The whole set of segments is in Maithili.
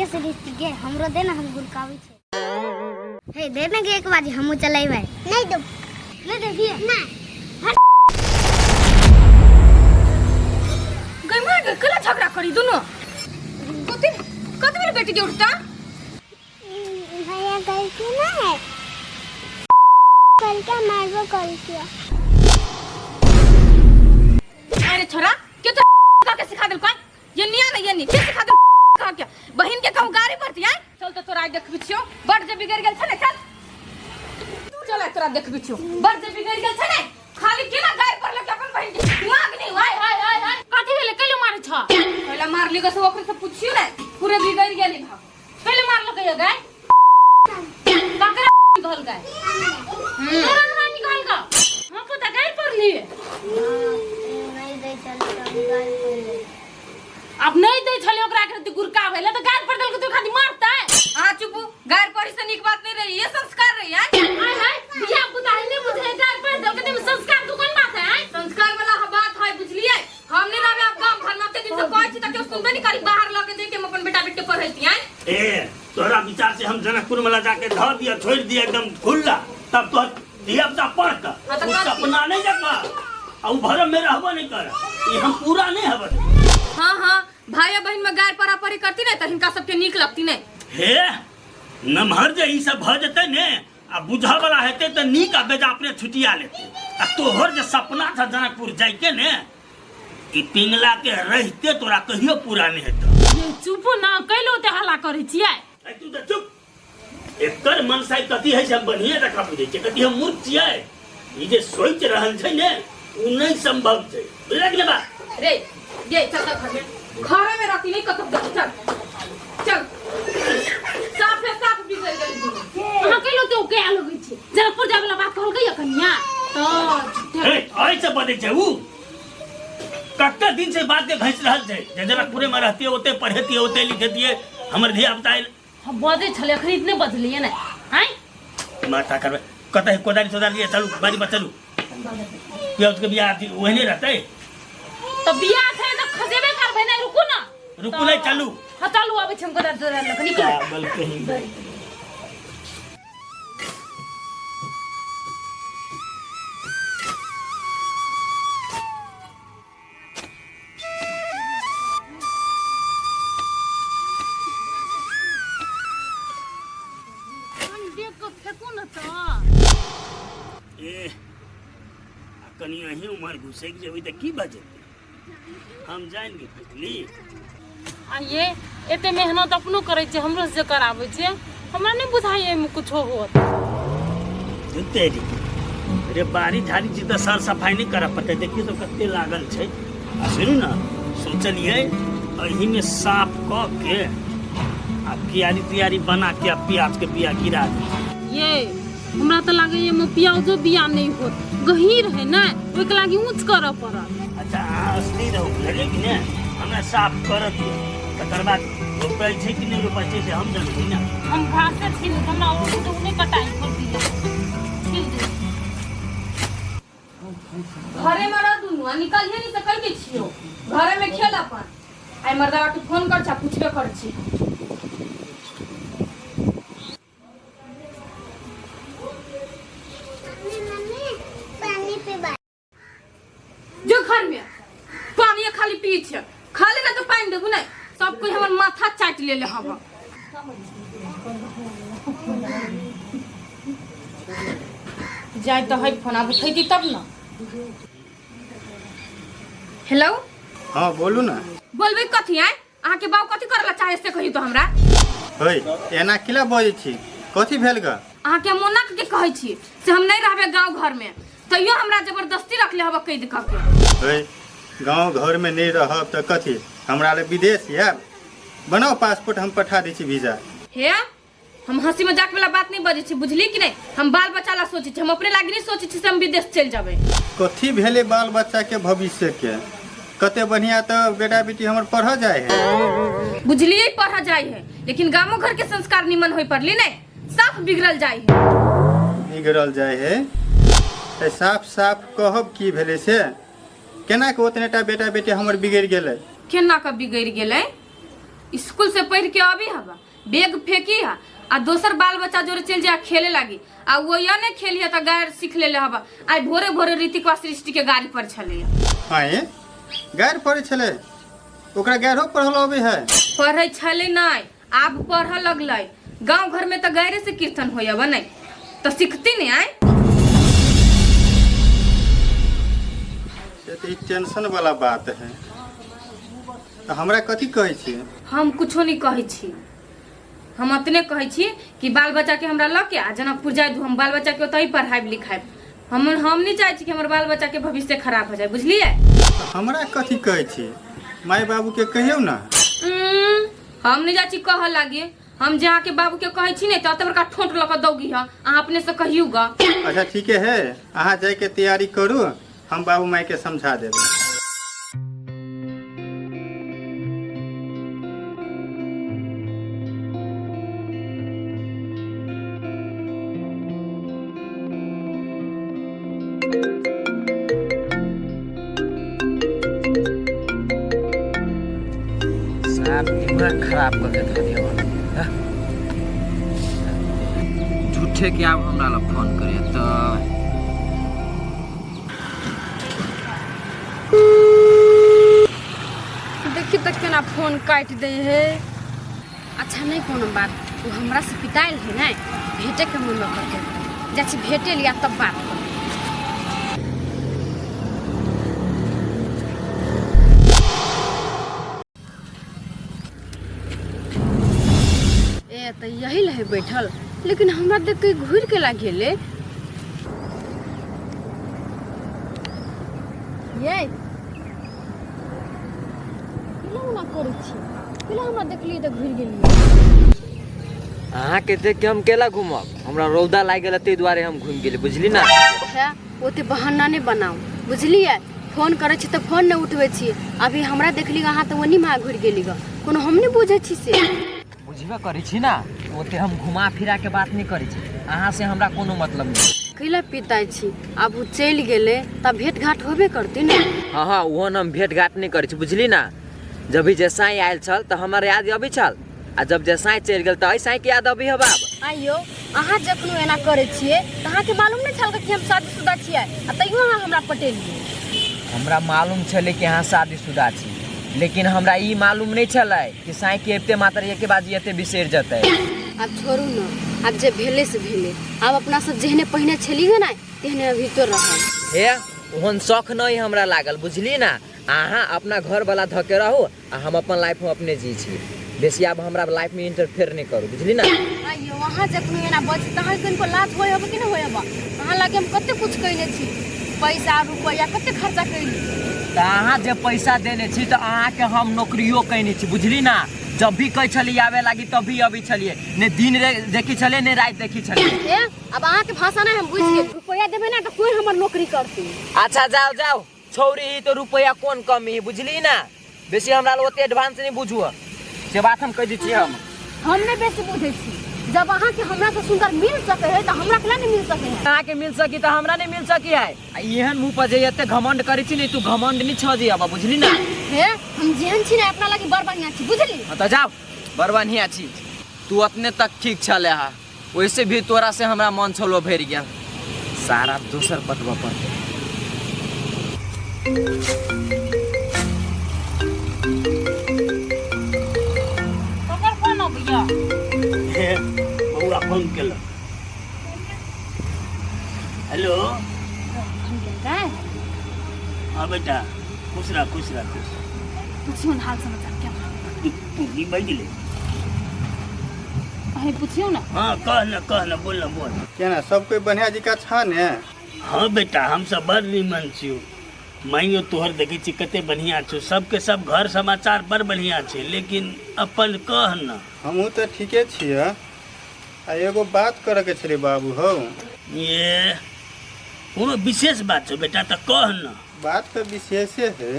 गे सृष्टि गे, हमरो दे ना, हम गुड़काबै छै। हे, दे ना गे एक बाजी, हमहूँ चलेबै। नहीं दो। नहीं देखिए ना। गई मार गई, कला झगड़ा करी दुनो। कति कति बेर बेटी के उठता? भैया गलती ना है, कल का मारबो कल किया। अरे छोरा, के तो का के सिखा देल कोई? ये निया ना, ये नी के सिखा देल का के बहिन के कहूं गाड़ी पड़ती आय? चल तो तोरा देखबी छियो, बड़ जे बिगड़ गेल छ ने। चल चल, तोरा देखबी छियो, बड़ जे बिगड़ गेल छ ने। खाली केना गाड़ी पर लगे अपन बहिन के दिमाग नहीं। हाय हाय हाय हाय, कथी भेलै? कैले मारै छ? पहला मार ली से ओकरे से पूछियो ने, पूरे बिगड़ गेली भा। कैले मारलकै यो गाय? ककरा कहल गाय? तोरा रानी कहल का? हम पुता गाय पड़ली। नहीं दे चल तो हम गाल पड़ले। अब नहीं दै छलै ओकरा के गुरकाबै ले तऽ गाय पर देलकै तऽ खाली मारतै। आ चुपू, गाड़ पड़ी से नीक बात नहीं रही, ये संस्कार रही है। आय हाय, धिया पुता है, नहीं बुझे, गाय पर देलकै तऽ संस्कार तू कोन बात है? आय संस्कार वाला बात है, बुझलिए? हम नहीं रहबे अब गांव घर में। दिन से कहै छी त केओ सुनबे नहीं करी। बाहर लके दे के हम अपन बेटा बेटी के पढ़ैती हैं। ए, तोहरा विचार से हम जनकपुर में ला जाके धर दिया, छोड़ दिया एकदम खुला, तब तोहर धिया पुता पढ़ कर हाँ, तो उ कर सपना नहीं जका आ उ भरम में रहबो नहीं कर, ई हम पूरा नहीं हबे। हाँ हाँ, भाई और बहन में गाय परापरी करती नहीं त हिनका सबके नीक लगती नहीं। हे नमहर जे ई सब भ जेतै ने आ बुझऽ वाला हेतै तऽ नीक आ बेजा अपने छुटिया लेतै। आ तोहर जे सपना था जनकपुर जाइके ने, ई पिंगला के रहिते तोरा कहियो पूरा नहीं हेतौ। ये चुपो ना, कैलो ओते हल्ला करै छियै? ऐ तू तऽ चुप। एकर मनसाई कथी है से हम बढ़िया जकाँ बुझै छियै। कथी हम मूर्ख छियै? ई जे सोचि रहल छै ने, ओ नहि संभव छै, बुझलक ने बात? रे ये चल चल, घर में घरे में रहती नहीं कतौ। चल चल, साफ है, साफ बिगड़ गेल दुनू। अहाँ कैलो ते ओके लगै छी? जनकपुर जाय वाला बात कहलकै या कनिया तऽ? हे, एहि से बजै छै उ। कते दिन से बात के घसि रहल छै जे जनकपुरे में रहतियै, ओते पढ़ेतियै, ओते लिखेतियै हमर धिया पुता। हम बजै छलै, अखन इतने बजलियै ने आँय। माथा करबै कतऽ? कोदारी तोदारी लिए चलू, बाड़ी पर चलू। प्याज के बिया अथी ओहने रहतै। तऽ बियाह छै तऽ खसेबे करबै ने, रुकू ने। रुकू नहि, चलू। हाँ चलू, आबै छी हम कोदारी तोदारी लऽ कऽ, निकलू। पागल कहीं। देख कऽ फेकू ने तऽ। ए, आ कनि अहीं उम्हर घुसैक जेबै तऽ की भऽ जेतै? हम जानि के फेकली। आ ये एते मेहनत अपनो करै छै, हमरो से कराबै छै, हमरा नहि बुझाइ एहिमे कुछो होत। तेरी रे, बाड़ी झाड़ी छी तऽ सर सफाइ नहि करऽ पड़तै। देखियौ तऽ कते लागल छै। आ सुनू ने, सोचलियै एहिमे साफ कऽ के आ कियारी तियारी बना के आ प्याज के बिया गिरा दी। ये हमरा तऽ लागैए एहिमे प्याजो बिया नहि होत, गहीर है ने, ओहिके लागि ऊँच करऽ पड़त। अच्छा, अहाँ असली रहू, बुझलियै कि ने? हमरा साफ करऽ दिअ, तकर बाद रोपै छै कि नहि रोपै छै से हम जनबै ने। हम घासे छील, हमरा ओ ओ नहि कटाइ पर दिया छील दे। घरे में रह दुनू आ निकलिए नहीं सकै के छियो, घरे में खेल अपन। आई मर्दावा के फोन कर छा, पूछबे कर छी। मम्मी मम्मी, पानी पीबा। जो घर में पानी खाली पी छे, खाली ना तो पानी देबू नहीं। सब कोई हमर माथा चाट लेले हवा। जाय तो है फोन, आब उठैती तब ना। हेलो। हाँ, बोलू ना। बोलबै कथी आय? अहाँ के बाप कथी करला चाहे से कही तो हमरा। है, एना किला बजै छी? कथी भेल ग? अहाँ के मोनक के कहै छी से हम नहीं रहबे गांव घर में, तैयो हमरा जबरदस्ती रखले हब कैद क के। है, गाँव घर में नहीं रहब तऽ कथी हमरा ले विदेश आयब? बनाओ पासपोर्ट, हम पठा दै छी वीजा। हे, हम हंसी मजाक वाला बात नहीं बजै छी, बुझली कि नहीं? हम बाल बच्चा ला सोचै छी, हम अपने लागी नहीं सोचै छी से हम विदेश चलि जेबै। कथी भेलै बाल बच्चा के भविष्य के? कते बढ़िया तऽ बेटा बेटी हमर पढ़ जाय है। बुझलिए, पढ़ जाय है, लेकिन गामो घर के संस्कार निमन होय पड़ली नहीं, साफ बिगड़ल जाय है। बिगड़ल जाय है तऽ साफ साफ कहब की भेलै से? केना के ओतने टा बेटा बेटी हमर बिगड़ि गेलै? केना के बिगड़ि गेलै? स्कूल से पढ़ के अबी हवा बैग फेंकी हा आ दोसर बाल बच्चा जोरे चल जा खेले लागी आ वो या नहीं खेली त गायर सीख लेले हवा। आइ भोरे भोरे ऋतिकवा सृष्टि के गाड़ी पर छले। आँय, गारि पढ़ै छलै? ओकरा गारिओ पढ़ल अबै है? पढ़ै छलै नहीं, आब पढ़ऽ लगलै। गांव घर में तो गायरे से कीर्तन होय अब नहीं तो सीखती नहीं आए। से तऽ ई टेंशन वाला बात है। तऽ हमरा कथी कहै छी? हम कुछो नहीं कहै छी, हम अतने कहै छी कि बाल बच्चा के हमरा लऽ के आ जनकपुर जाय दू, हम बाल बच्चा के ओतहि पढ़ाइब लिखाइब। हम नहीं चाहै छी कि हमर बाल बच्चा के भविष्य खराब हो जाए, बुझलियै? तऽ हमरा कथी कहै छी? माय बाबू के कहियौ ना। हम नहीं जाइ छी कहऽ लागी। हम जे अहाँके बाबू के कहै छी ने तऽ एते बड़का ठोंट लऽ कऽ दौगी ह, अहाँ अपने से कहियौ ग। अच्छा ठीके है, अहाँ जाइके तैयारी करू, हम बाबू माय के समझा देबै। साहब दिमाग खराब कर के धऽ दिया। झूठे के आब हमरा लग फोन करे तऽ देखी तऽ केना फोन काटि दै है। अच्छा नहीं कोनो बात, वो हमरा से पिटाइल है ने, भेटे के मन करते जाइ छी, भेटे लिया तब बात करब। ए तऽ यही लहे बैठल, लेकिन हमरा देख के घुर के लाग गेलै। ये केना ओना करै छी? केना हमरा देखलियै तऽ घुरि गेलियै? अहाँके देख के हम केला घूमब? हमरा रौदा लागि गेल ताहि दुआरे हम घूमि गेली, बुझली ना? है ओते बहाना नहि बनाउ, बुझलियै? फोन करै छी तऽ फोन नहि उठबै छी। अभी हमरा देखली अहाँ तऽ ओनी माँ घुरि गेली ग, कोनो हम नहि बुझै छी से। बुझबे करै छी ना, ओते हम घुमा फिरा के बात नहि करै छी, अहाँ से हमरा कोनो मतलब नहि। कैला पिताइ छी? आब ओ चलि गेलै तऽ भेट घाट होबे करतै ने। हाँ हाँ, ओहन हम भेट घाट नहि करै छी, बुझली ना? जब भी जैसाई आयल छल तऽ हमर याद अबै छल, आ जब जैसाई चलि गेल तऽ ऐसाई के याद अबै हब आब। आइयो अहाँ जखनो एना करै छियै तऽ अहाँके मालूम नहि छल कि हम शादीशुदा छियै, आ तैयो अहाँ हमरा पटेलियै। हमरा मालूम छलै कि अहाँ शादीशुदा छी, लेकिन हमरा ई मालूम नहि छलै कि साई के अबिते मात्र एके बाजी एते बिसरि जेतै। आब छोड़ू ने, आब जे भेलै से भेलै। आब अपना सब जेहने पहिने छलियै ने तेहने अभी तो रहब। हे ओहन शौक नहि हमरा लागल, बुझली ना? अहाँ अपना घरवला धऽ के रहू आ हम अपन लाइफ में अपने जी छी, बेसी आब हमरा लाइफ में इंटरफेयर नहीं करू, बुझली ना? आइयो अहाँ जखनो एना बजै तऽ अहाँके कनिको लाज होइ हब कि नहि होइ हब? अहाँ लागे हम कते कुछ कयने छी, पैसा रुपैआ कते खर्चा कयली। तऽ अहाँ जे पैसा देने छी तऽ अहाँके हम नौकरियो कयने छी, बुझली ना? जब भी कहै छलियै आबे लागी तब भी अबै छलियै, ने दिन देखी छलियै ने राति देखी छलियै। हे अब अहाँके भाषा नहि हम बुझि गेल। रुपैआ देबै ना तऽ कोइ हमर नौकरी करतै। अच्छा जाओ जाओ, छौरी ही तो रुपैआ कोन कमी है, बुझली ना? बेसी हमरा लग ओते एडवांस नहीं बुझू, से बात हम कह दै छियै। हम नहीं बेसी बुझै छी, जब अहाँके हमरा से सुंदर मिल सकै है तऽ हमरा केना नहीं मिल सकै है? अहाँके मिल सकी तऽ हमरा नहीं मिल सकी है। आ एहन मुँह पर जे एते घमंड करै छी ने, तू घमंड नहीं छ जी अब, बुझली ना? हे हम जेहन छी ने अपना लागी बड़ बढ़िया छी, बुझली? हाँ तऽ जाओ, बड़ बढ़िया छी तू, अपने तक ठीक छले हा, वैसे भी तोरा से हमरा मन छलो भरि गेल। सारा दोसर पटबऽ पड़तै। ककर फोन अबैया? हे बौआ फोन केलक। हेलो। हाँ बेटा, खुश रह, खुश रह, खुश। पुछियौ ने हाल समाचार केना। तू बाजि गेलै। अहीं पुछियौ ने। हाँ कह न, कह न, बोल न, बोल। केना सब कोई बढ़िया जिका छ ने? हाँ बेटा, हम सब बड़ निमन छियौ। माइयो तोहर देखै छी कते बढ़िया छौ, सबके सब घर समाचार बड़ बढ़िया छै, लेकिन अपन कह न। हमहूँ तऽ ठीके छियै। आ एगो बात करऽ के छलै बाबू हौ। ये कोनो विशेष बात छौ बेटा तऽ कह न। बात तऽ विशेषे है।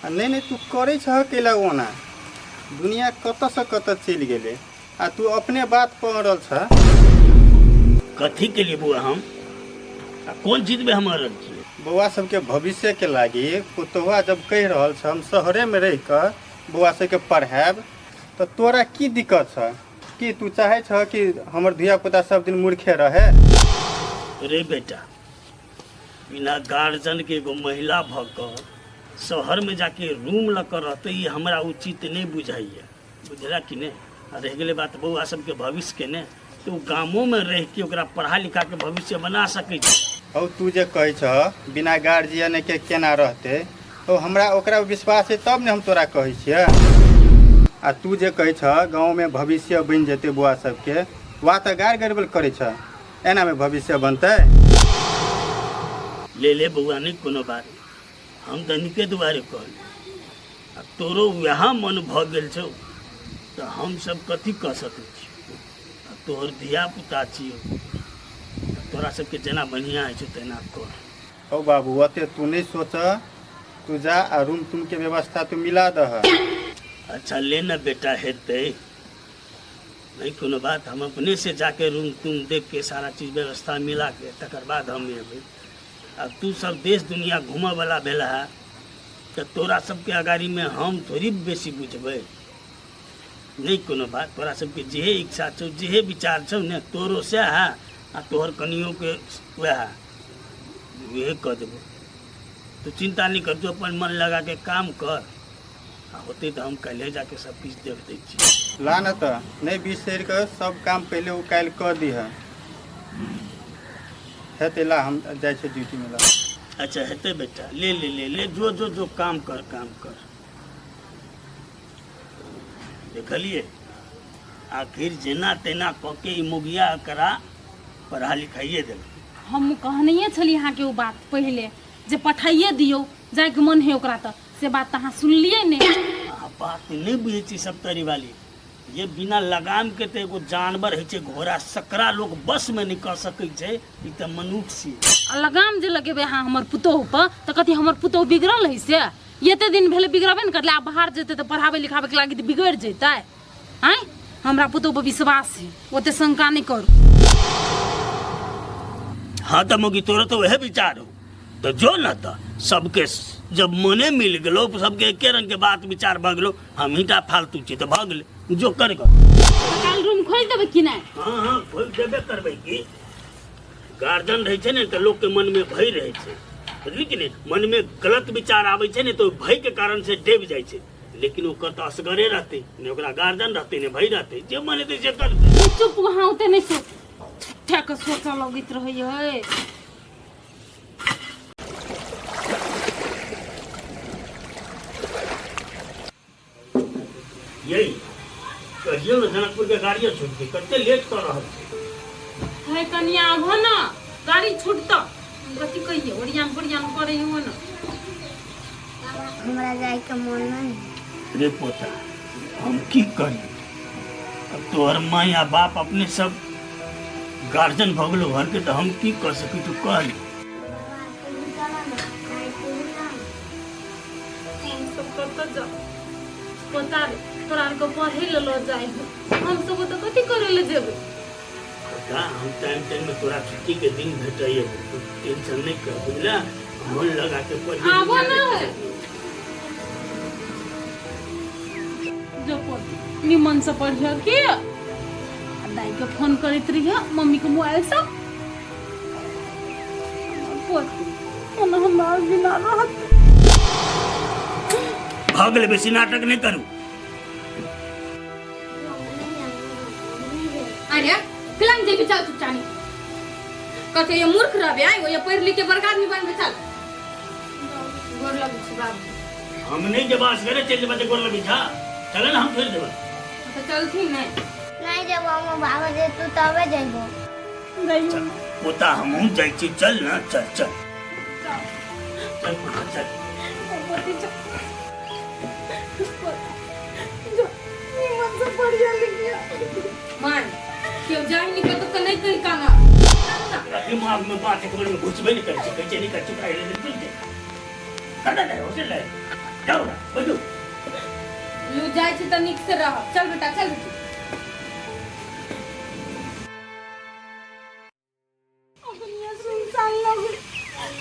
आ नहि नहि, तू करै छह कैला ओना? दुनिया कतऽसँ कतऽ चलि गेलै आ तू अपने बात पर अड़ल छह। कथी के लिए बौआ हम आ कोन चीज में हम अड़ल छियै? बौआ सबके भविष्यके लागी पुतोहुआ जब कहि रहल छ हम शहरेमे रहि कऽ बौआ सबके पढ़ायब, तऽ तोरा की दिक्कत छह? की तू चाहै छह कि हमर धिया पुता सब दिन मूर्खे रहे? रे बेटा, बिना गार्जियन के एगो महिला भऽ कऽ शहरमे जाके रूम लऽ कऽ रहतै, ई हमरा उचित नहि बुझाइए, बुझला कि नहि? आ रहि गेलै बात बौआ सबके भविष्यके ने, तऽ ओ गामोमे रहिके ओकरा पढ़ा लिखाके भविष्य बना सकै छै। हौ, तू जे कहै छह बिना गार्जियन के केना रहतै, हौ हमरा ओकरा विश्वास है तब ने हम तोरा कहै छियै। आ तू जे कहै छह गाँवमे भविष्य बनि जेतै बौआ सबके, वा तऽ गारि गड़बड़ करै छह, एनामे भविष्य बनतै? ले ले बौआ, नहि कोनो बात, हम तऽ नीके दुआरे कहलियै। आ तोरो वएह मन भऽ गेल छौ तऽ हमसब कथी कऽ सकै छी? आ तोहर धियापुता छियौ, तोरा सबके जेना बढ़िआँ होइ छौ तेना कर। हौ बाबू, ओते तू नहि सोच, तू जा आ रूम तुमके व्यवस्था तू मिला दह। अच्छा ले न बेटा, हेतै नहीं कोनो बात, हम अपने से जाके रूम तुम देख के सारा चीज व्यवस्था मिला के तकर बाद हम एबै। अब तू सब देश दुनिया घूमऽ वाला भेला है तऽ तोरा सबके अगाड़ीमे हम थोड़ी बेसी बुझबै। नहीं कोनो बात, तोरा सबके जेहे इच्छा छौ जेहे विचार छौ ने, तोरो सएह है आ तोहर कनियोके वएह, वएह कऽ देबो। तू चिंता नहीं कर, तू अपन मन लगा के काम कर, आ होतै तऽ हम काल्हि जाके सब किछु देख दै छी। ला न तऽ नहि बिसरि कऽ सब काम पहिले ओ काल्हि कऽ दिह। हेतै, ला हम जाइ छियै ड्यूटीमे, ला। अच्छा हेतै बेटा, ले ले ले ले, जो जो जो काम कर, काम कर। देखलिए आखिर जेना तेना कऽ के ई मुगिया एकरा पढ़ा लिखाइए देलकै। हम कहनैए छली अहाँके ओ बात पहिले जे पठाइए दियौ, जाइके मन है ओकरा तऽ, से बात तऽ अहाँ सुनलियै नहि। अहाँ बात नहि बुझै छी सप्तरी वाली, ये बिना लगाम के तऽ एगो जानवर होइ छै घोड़ा, सकरा लोक बस में नहि कऽ सकै छै, ई तऽ मनुख छी। आ लगाम जे लगेबै अहाँ हमर पुतोहु पर तऽ कथी हमर पुतोहु बिगड़ल है से? एते दिन भेलै बिगड़बे ने करलै, आब बाहर जेतै तऽ पढ़ाबै लिखाबैके लागि तऽ बिगड़ि जेतै? आँय, हमरा पुतोहु पर विश्वास है, ओते शंका नहि करू। हाँ तऽ मौगी, तोरो तऽ वएह विचार हो तऽ जो न, तऽ सबके जब मने मिल गेलो, सबके एके रंग के बात विचार भऽ गेलो, हम ही टा फालतू छी तऽ भऽ गेलै, जो कर गऽ। काल्हि रूम खोलि देबै कि नहि? हाँ हाँ, खोलि देबे करबै की। गार्जियन रहै छै ने तऽ लोकके मनमे भय रहै छै, बुझली कि नहि? मनमे गलत विचार आबै छै ने तऽ ओहि भयके कारण से डूबि जाइ छै, लेकिन ओकर तऽ असगरे रहतै ने, ओकरा गार्जियन रहतै ने भय रहतै, जे मन हेतै से करतै। नहीं, चुप, वहाँ ओते नहि सोच, झूठा के सोचऽ लगैत रहै है। यही कहियो ने जनकपुर के गाड़ियो छूट गई, कते लेट कर रहल छै। है कनिया, आबो ना गाड़ी छूटत, कथी कहिए, ओरियान पोरियान करे हो ना। हमरा जाइके मन नहीं। रे पोता, हम की करी अब? तोहर माँ या बाप अपने सब गार्जियन भऽ गेलो घर के, तऽ हम की कर सकी, तू कह ने। हम सब कतऽ जाउ पोता रे? तोरा आरके पढ़े लए लऽ जाइ हो, हम सब ओतऽ कथी करे लए जेबै? पोता, हम टाइम टाइम में तोरा छुट्टी के दिन भेटैए, तू टेंशन नहीं कर, बुझला? मन लगा के पढ़िए। आबो ना है। जो पोती, निमन से पढ़िए के आ दाई के फोन करैत रहिए मम्मी के मोबाइल से। हमर पोती ओना हमरा बिना रहत। भऽ गेलै, बेसी नाटक नहि करू। अरे फिल्म जेबी, चल चुपचानी कथे, ये मूर्ख रहबे आइ, ये पढ़ लिख के बड़का आदमी बनबे। चल, गोर लगै छी बाबू। हम नहीं जब असगरे चलि जेबै तऽ गोर लगै छा? चल ने, हम छोड़ि देबै। तऽ चलथिन नहि? नहीं जब हम बाबा जेतू तबे जइबो। चल पोता, हमहूँ जाइ छी, चल ने, चल चल चल पोता, चल। पोती, चल जो, निमन से पढ़िए लिखिए। मान केओ जाहि नहीं कतौ तऽ नहि कहि काना। दिमाग में बात एक बेर में घुसबे नहीं करै छै, कहै छै नहि कर, चुप रह, चुप रह, कतऽ जाइ होस्टल जाइ, जाउ ना बैठू। लू, जाइ छी तऽ नीक से रह। चल बेटा, चल बेटी। दुनिया सुनसान लगे,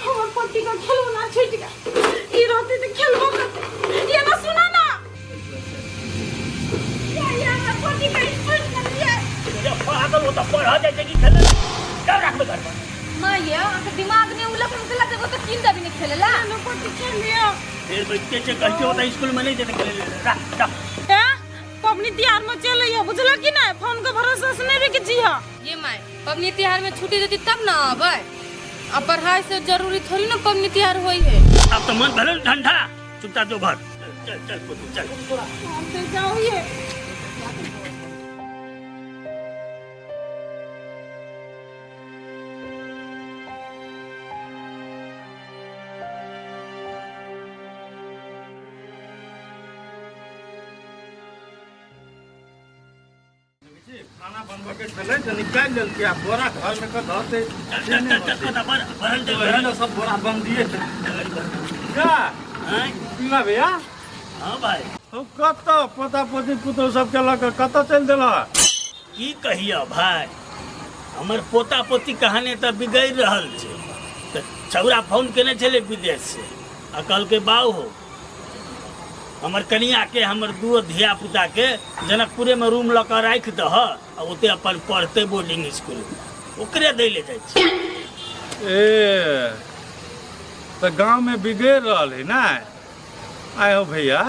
हमर पति का खिलौना छूट गया, ई रहते तऽ खेलबो करते। ये ना सुना ना। ओ तऽ पढ़ऽ जाइ छै कि खेलै चल राखबै घर पर। माँ ये अहाँके दिमाग नहि उलक हम खेला देबो तऽ कीन देबी नहि खेले ला। फेर बैठते छै कहै छै ओतऽ स्कूल में नहि जेतै खेलै लए। राख जा। ए पबनी तिहार में चल अइहो बुझल कि नहीं? फोन के भरोसा से नहीं रुक जीहा। ये my पबनी तिहार में छुट्टी देती तब ना आबै। अब पढ़ाई से जरूरी थोड़ी ना पबनी तिहार होई है। अब तो मन भरल ठंडा चुपचाप जो घर। चल चल पुतू चल। हम तो जाओ ये। खाना बनबऽ के छलै तऽ निकालि लेलकै आ बोरा घर में के धरतै। चल चल चल चल पोता भर भरल दे ओही भरल। ने सब बोरा बंदिए छै। क्या आँय? पीला भैया? हाँ भाई। हम कतऽ पोता पोती पुतहु सबके लऽ कऽ कतऽ चलि देलह? की कहिया भाई, हमर पोता पोती कहानी तऽ बिगड़ि रहल छै। तऽ छौड़ा फोन केने छलै विदेश से आ कहलकै बाउ हो हमर कनिया के हमर दू धिया पुता के जनकपुरे में रूम लऽ कऽ राखि दह आ ओते अपन पढ़तै बोर्डिंग स्कूल में, ओकरे दै ले जाइ छी। ए तऽ गाँव में बिगड़ि रहल है ने? आय हो भैया,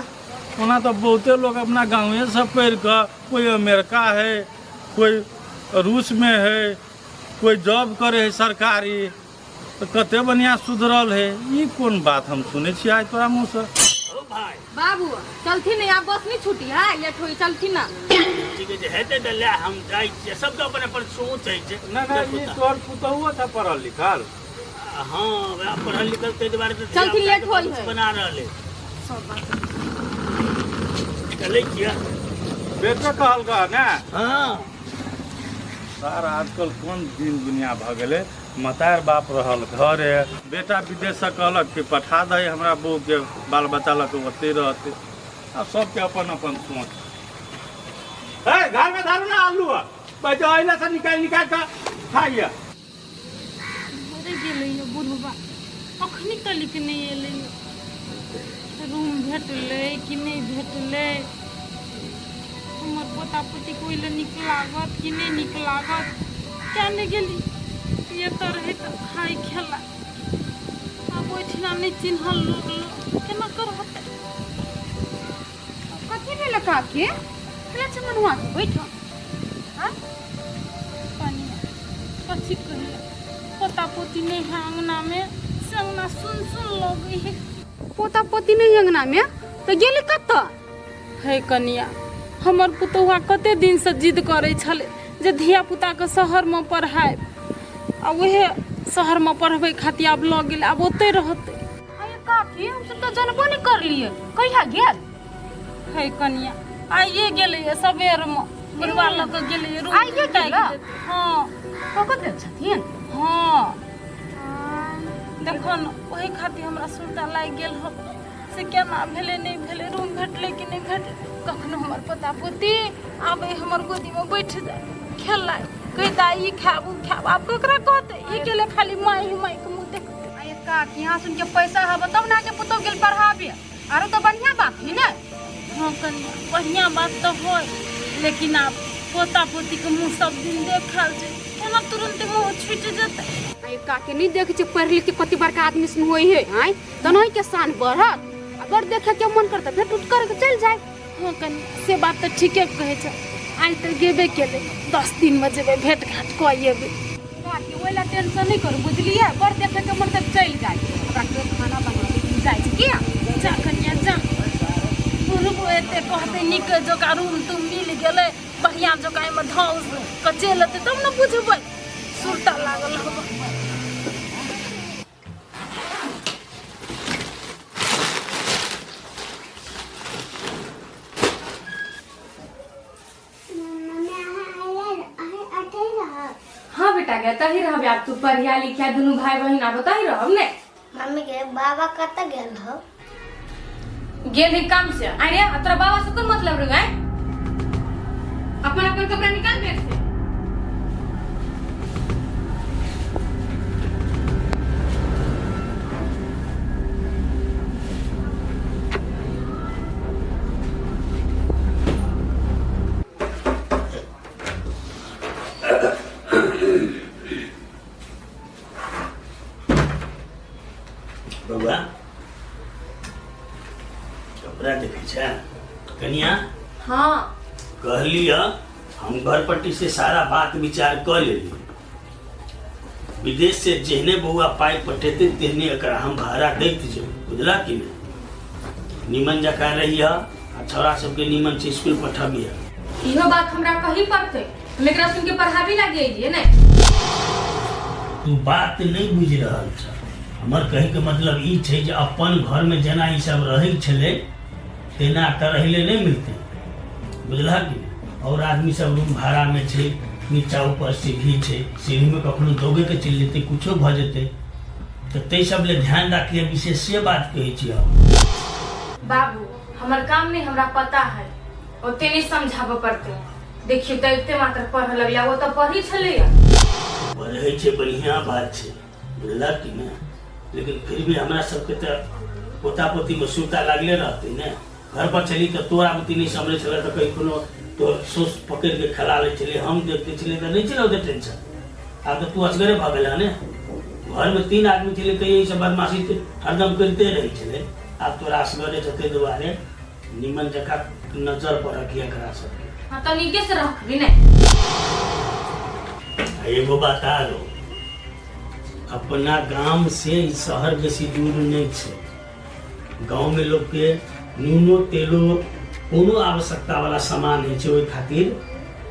ओना तऽ बहुते लोग अपना गाँवे से पढ़ि कऽ कोई अमेरिका है, कोई रूस में है, कोई जॉब करे है सरकारी, तऽ कते बढ़िया सुधरल है। ई कोन बात हम सुनै छियै आइ तोरा मुँह से? ओ भाई बाबू चलथिन ने, आब बस नहीं छुट्टी है, लेट होई, चलथिन ना। ठीक है, हेतै तऽ लए हम जाइ छियै। सबके अपन अपन सोच होइ छै। ना ना, ई तोहर पुतहुओ छ पढ़ल लिखल? हाँ वएह पढ़ल लिखल ताहि दुआरे तऽ चलथिन, लेट धियापुताके होई भविष्य है। बना रहल है। चलै छियै। बेटे कहलका ने? हाँ। सर आजकल कोन दिन दुनिया भऽ गेलै, मतार बाप रहल घरे, बेटा विदेशसँ कहलक कि पठा दही हमरा बहूके बाल बच्चा लऽ कऽ ओतहि रहतै। आब सबके अपन अपन सोच। हे घरमे धरू ने आलू, पैसा अइला से निकालि निकालि कऽ खाइए। मरे गेलै यौ बुढ़बा, अखनी तलिक नहि एलै। रूम भेटलै कि नहि भेटलै? हमर पोता पोतीके ओहि लए नीक लागत कि नहि नीक लागत? किया नहि गेली? एतऽ रहै तऽ खाइ खेला, आब ओहिठिना नहि चिन्हल लोक, लोक केना करतै? कथी भेल काकी? केना छै मनुआ के बैठल? हाँ? कनिया कथी कहिए, पोता पोती नहीं है अंगना में, से अंगना सुन सुन लगै है। पोता पोती नहीं अंगना में तऽ गेली कतऽ? हे कनिया, हमर पुतहुआ कते दिन से जिद करै छलै जे धिया पुता के शहर में पढ़ायब, आ उहे शहर में पढ़बै खातिर आब लऽ गेल, आब ओतै रहतै। अरे काकी, हम सब तऽ जनबो नहि करलियै, कहिया गेल? हे कनिया, आइए गेलै सबेर में, बुढ़वा लऽ कऽ गेलै रूम। आइए गेलै? हाँ। ककरो गेल छथिन? हाँ। देखो न, ओहि खातिर हमरा सुरता लागि गेल हो से केना भेलै नहि भेलै, रूम भेटलै कि नहि भेटलै। कखनो हमर पोता पोती आबै हमर गोदीमे बैठ जाय, खेलाय, कहिता ई खायब ओ खायब। आब ककरा कहतै? ई गेलै खाली माय माय के मुँह देखतै। अरे काकी, यहाँ सुन के पैसा हब तब ना के पुतोह गेल पढ़ाबे, आरो तो बढ़िया बात है ने? हाँ कनिया, बढ़िया बात तो होय, लेकिन आब पोता पोती के मुँह सब दिन देखल छै, केना तुरंत मुँह छूटि जेतै? अरे काकी, नहीं देखे छी पढ़ लिख के कते बड़का आदमी सन होई है, आँय तऽ नहीं के शान बढ़त, अगर देखे के मन करते भेंट उठ करके चल जाए। हाँ कनिया, से बात तऽ ठीके कहै छै। आइ तऽ गेबे केलै, 10 दिन में जेबै भेंट घाट कऽ एबै। काकी, ओहि ला टेंशन नहीं करू, बुझलियै? बड़ देखे के मन तऽ चलि जाए, ओकरा के खाना बनाबे जाइ छी किया? जा कनिया जा, बुढ़बो एते कहतै नीक जकाँ रूम तूम मिल गेलै, बढ़िआँ जकाँ एहिमे धौस कऽ चलि एतै तब ने बुझबै। सुरता लागल हब। हाँ बेटा, गया तही रहबे आब तू पढ़िया लिखिया दुनू भाई बहिन आब तही रहब ने। मम्मी के बाबा कतऽ गेल हो? गेल ही काम से। अरे आ तोरा बाबा से कोन मतलब रे? गाय अपन अपन कपड़ा निकाल बैग से। कनिया। हाँ। कहली हम घर पट्टी से सारा बात विचार कऽ लेली। विदेश से जेहने बौआ पाइ पठेते तेहने एकरा हम भाड़ा दैत जेबै, बुझला कि नहि? निमन जकाँ रहिह आ छौड़ा सबके निमन से स्कूल पठबिह। इहो बात हमरा कही पड़तै, हम एकरा सुन के पढ़ाबी लागे अइलियै ने। तू बात नहि बुझि रहल छ। हमर कहैके मतलब ई छै जे अपन घरमे जेना ई सब रहै छलै तेना तऽ रहै नहि मिलतै, बुझलह कि नहि? और आदमी सब रूम भाड़ामे छै, नीचा ऊपर सीढ़ी छै, सीढ़ीमे कखनो दौगेके चलि जेतै, कुछो भऽ जेतै, तऽ ताहि सब ले ध्यान राखिए, विशेष से बात कहै छी हम। बाबू हमर काम नहीं हमरा पता है, ओते नहीं समझाबऽ पड़तै। देखियो तऽ एते मात्र पढ़ऽ लगलै, ओ तऽ पढ़ी छलैया। पढ़ै छै बढ़िआँ बात छै, बुझलक कि नहि? लेकिन फिर भी हमरा सबके तऽ पोता पोतीमे सुरता लागले रहतै ने। घर पर छली तऽ तोरा बुद्धि नहि सम्हरै छलै तऽ कहीं कोनो तोर सोस पकड़ि के खेला लै छलै, हम देख दै छलियै तऽ नहि छलै ओते टेंशन। आब तऽ तू असगरे भऽ गेलह ने, घरमे तीन आदमी छलै तैयो ई सब बदमाशी तऽ हरदम करिते रहै छलै। आब तोरा असगरे छौ ताहि दुआरे निमन जकाँ नजर पर रखिए एकरा सबके। हाँ तऽ नीके से रखबी ने। आ एगो बात आरो, अपना गाम से ई शहर बेसी दूर नहि छै। गाँवमे लोकके नूनो तेलो कोनो आवश्यकता वाला सामान होइ छै, ओहि खातिर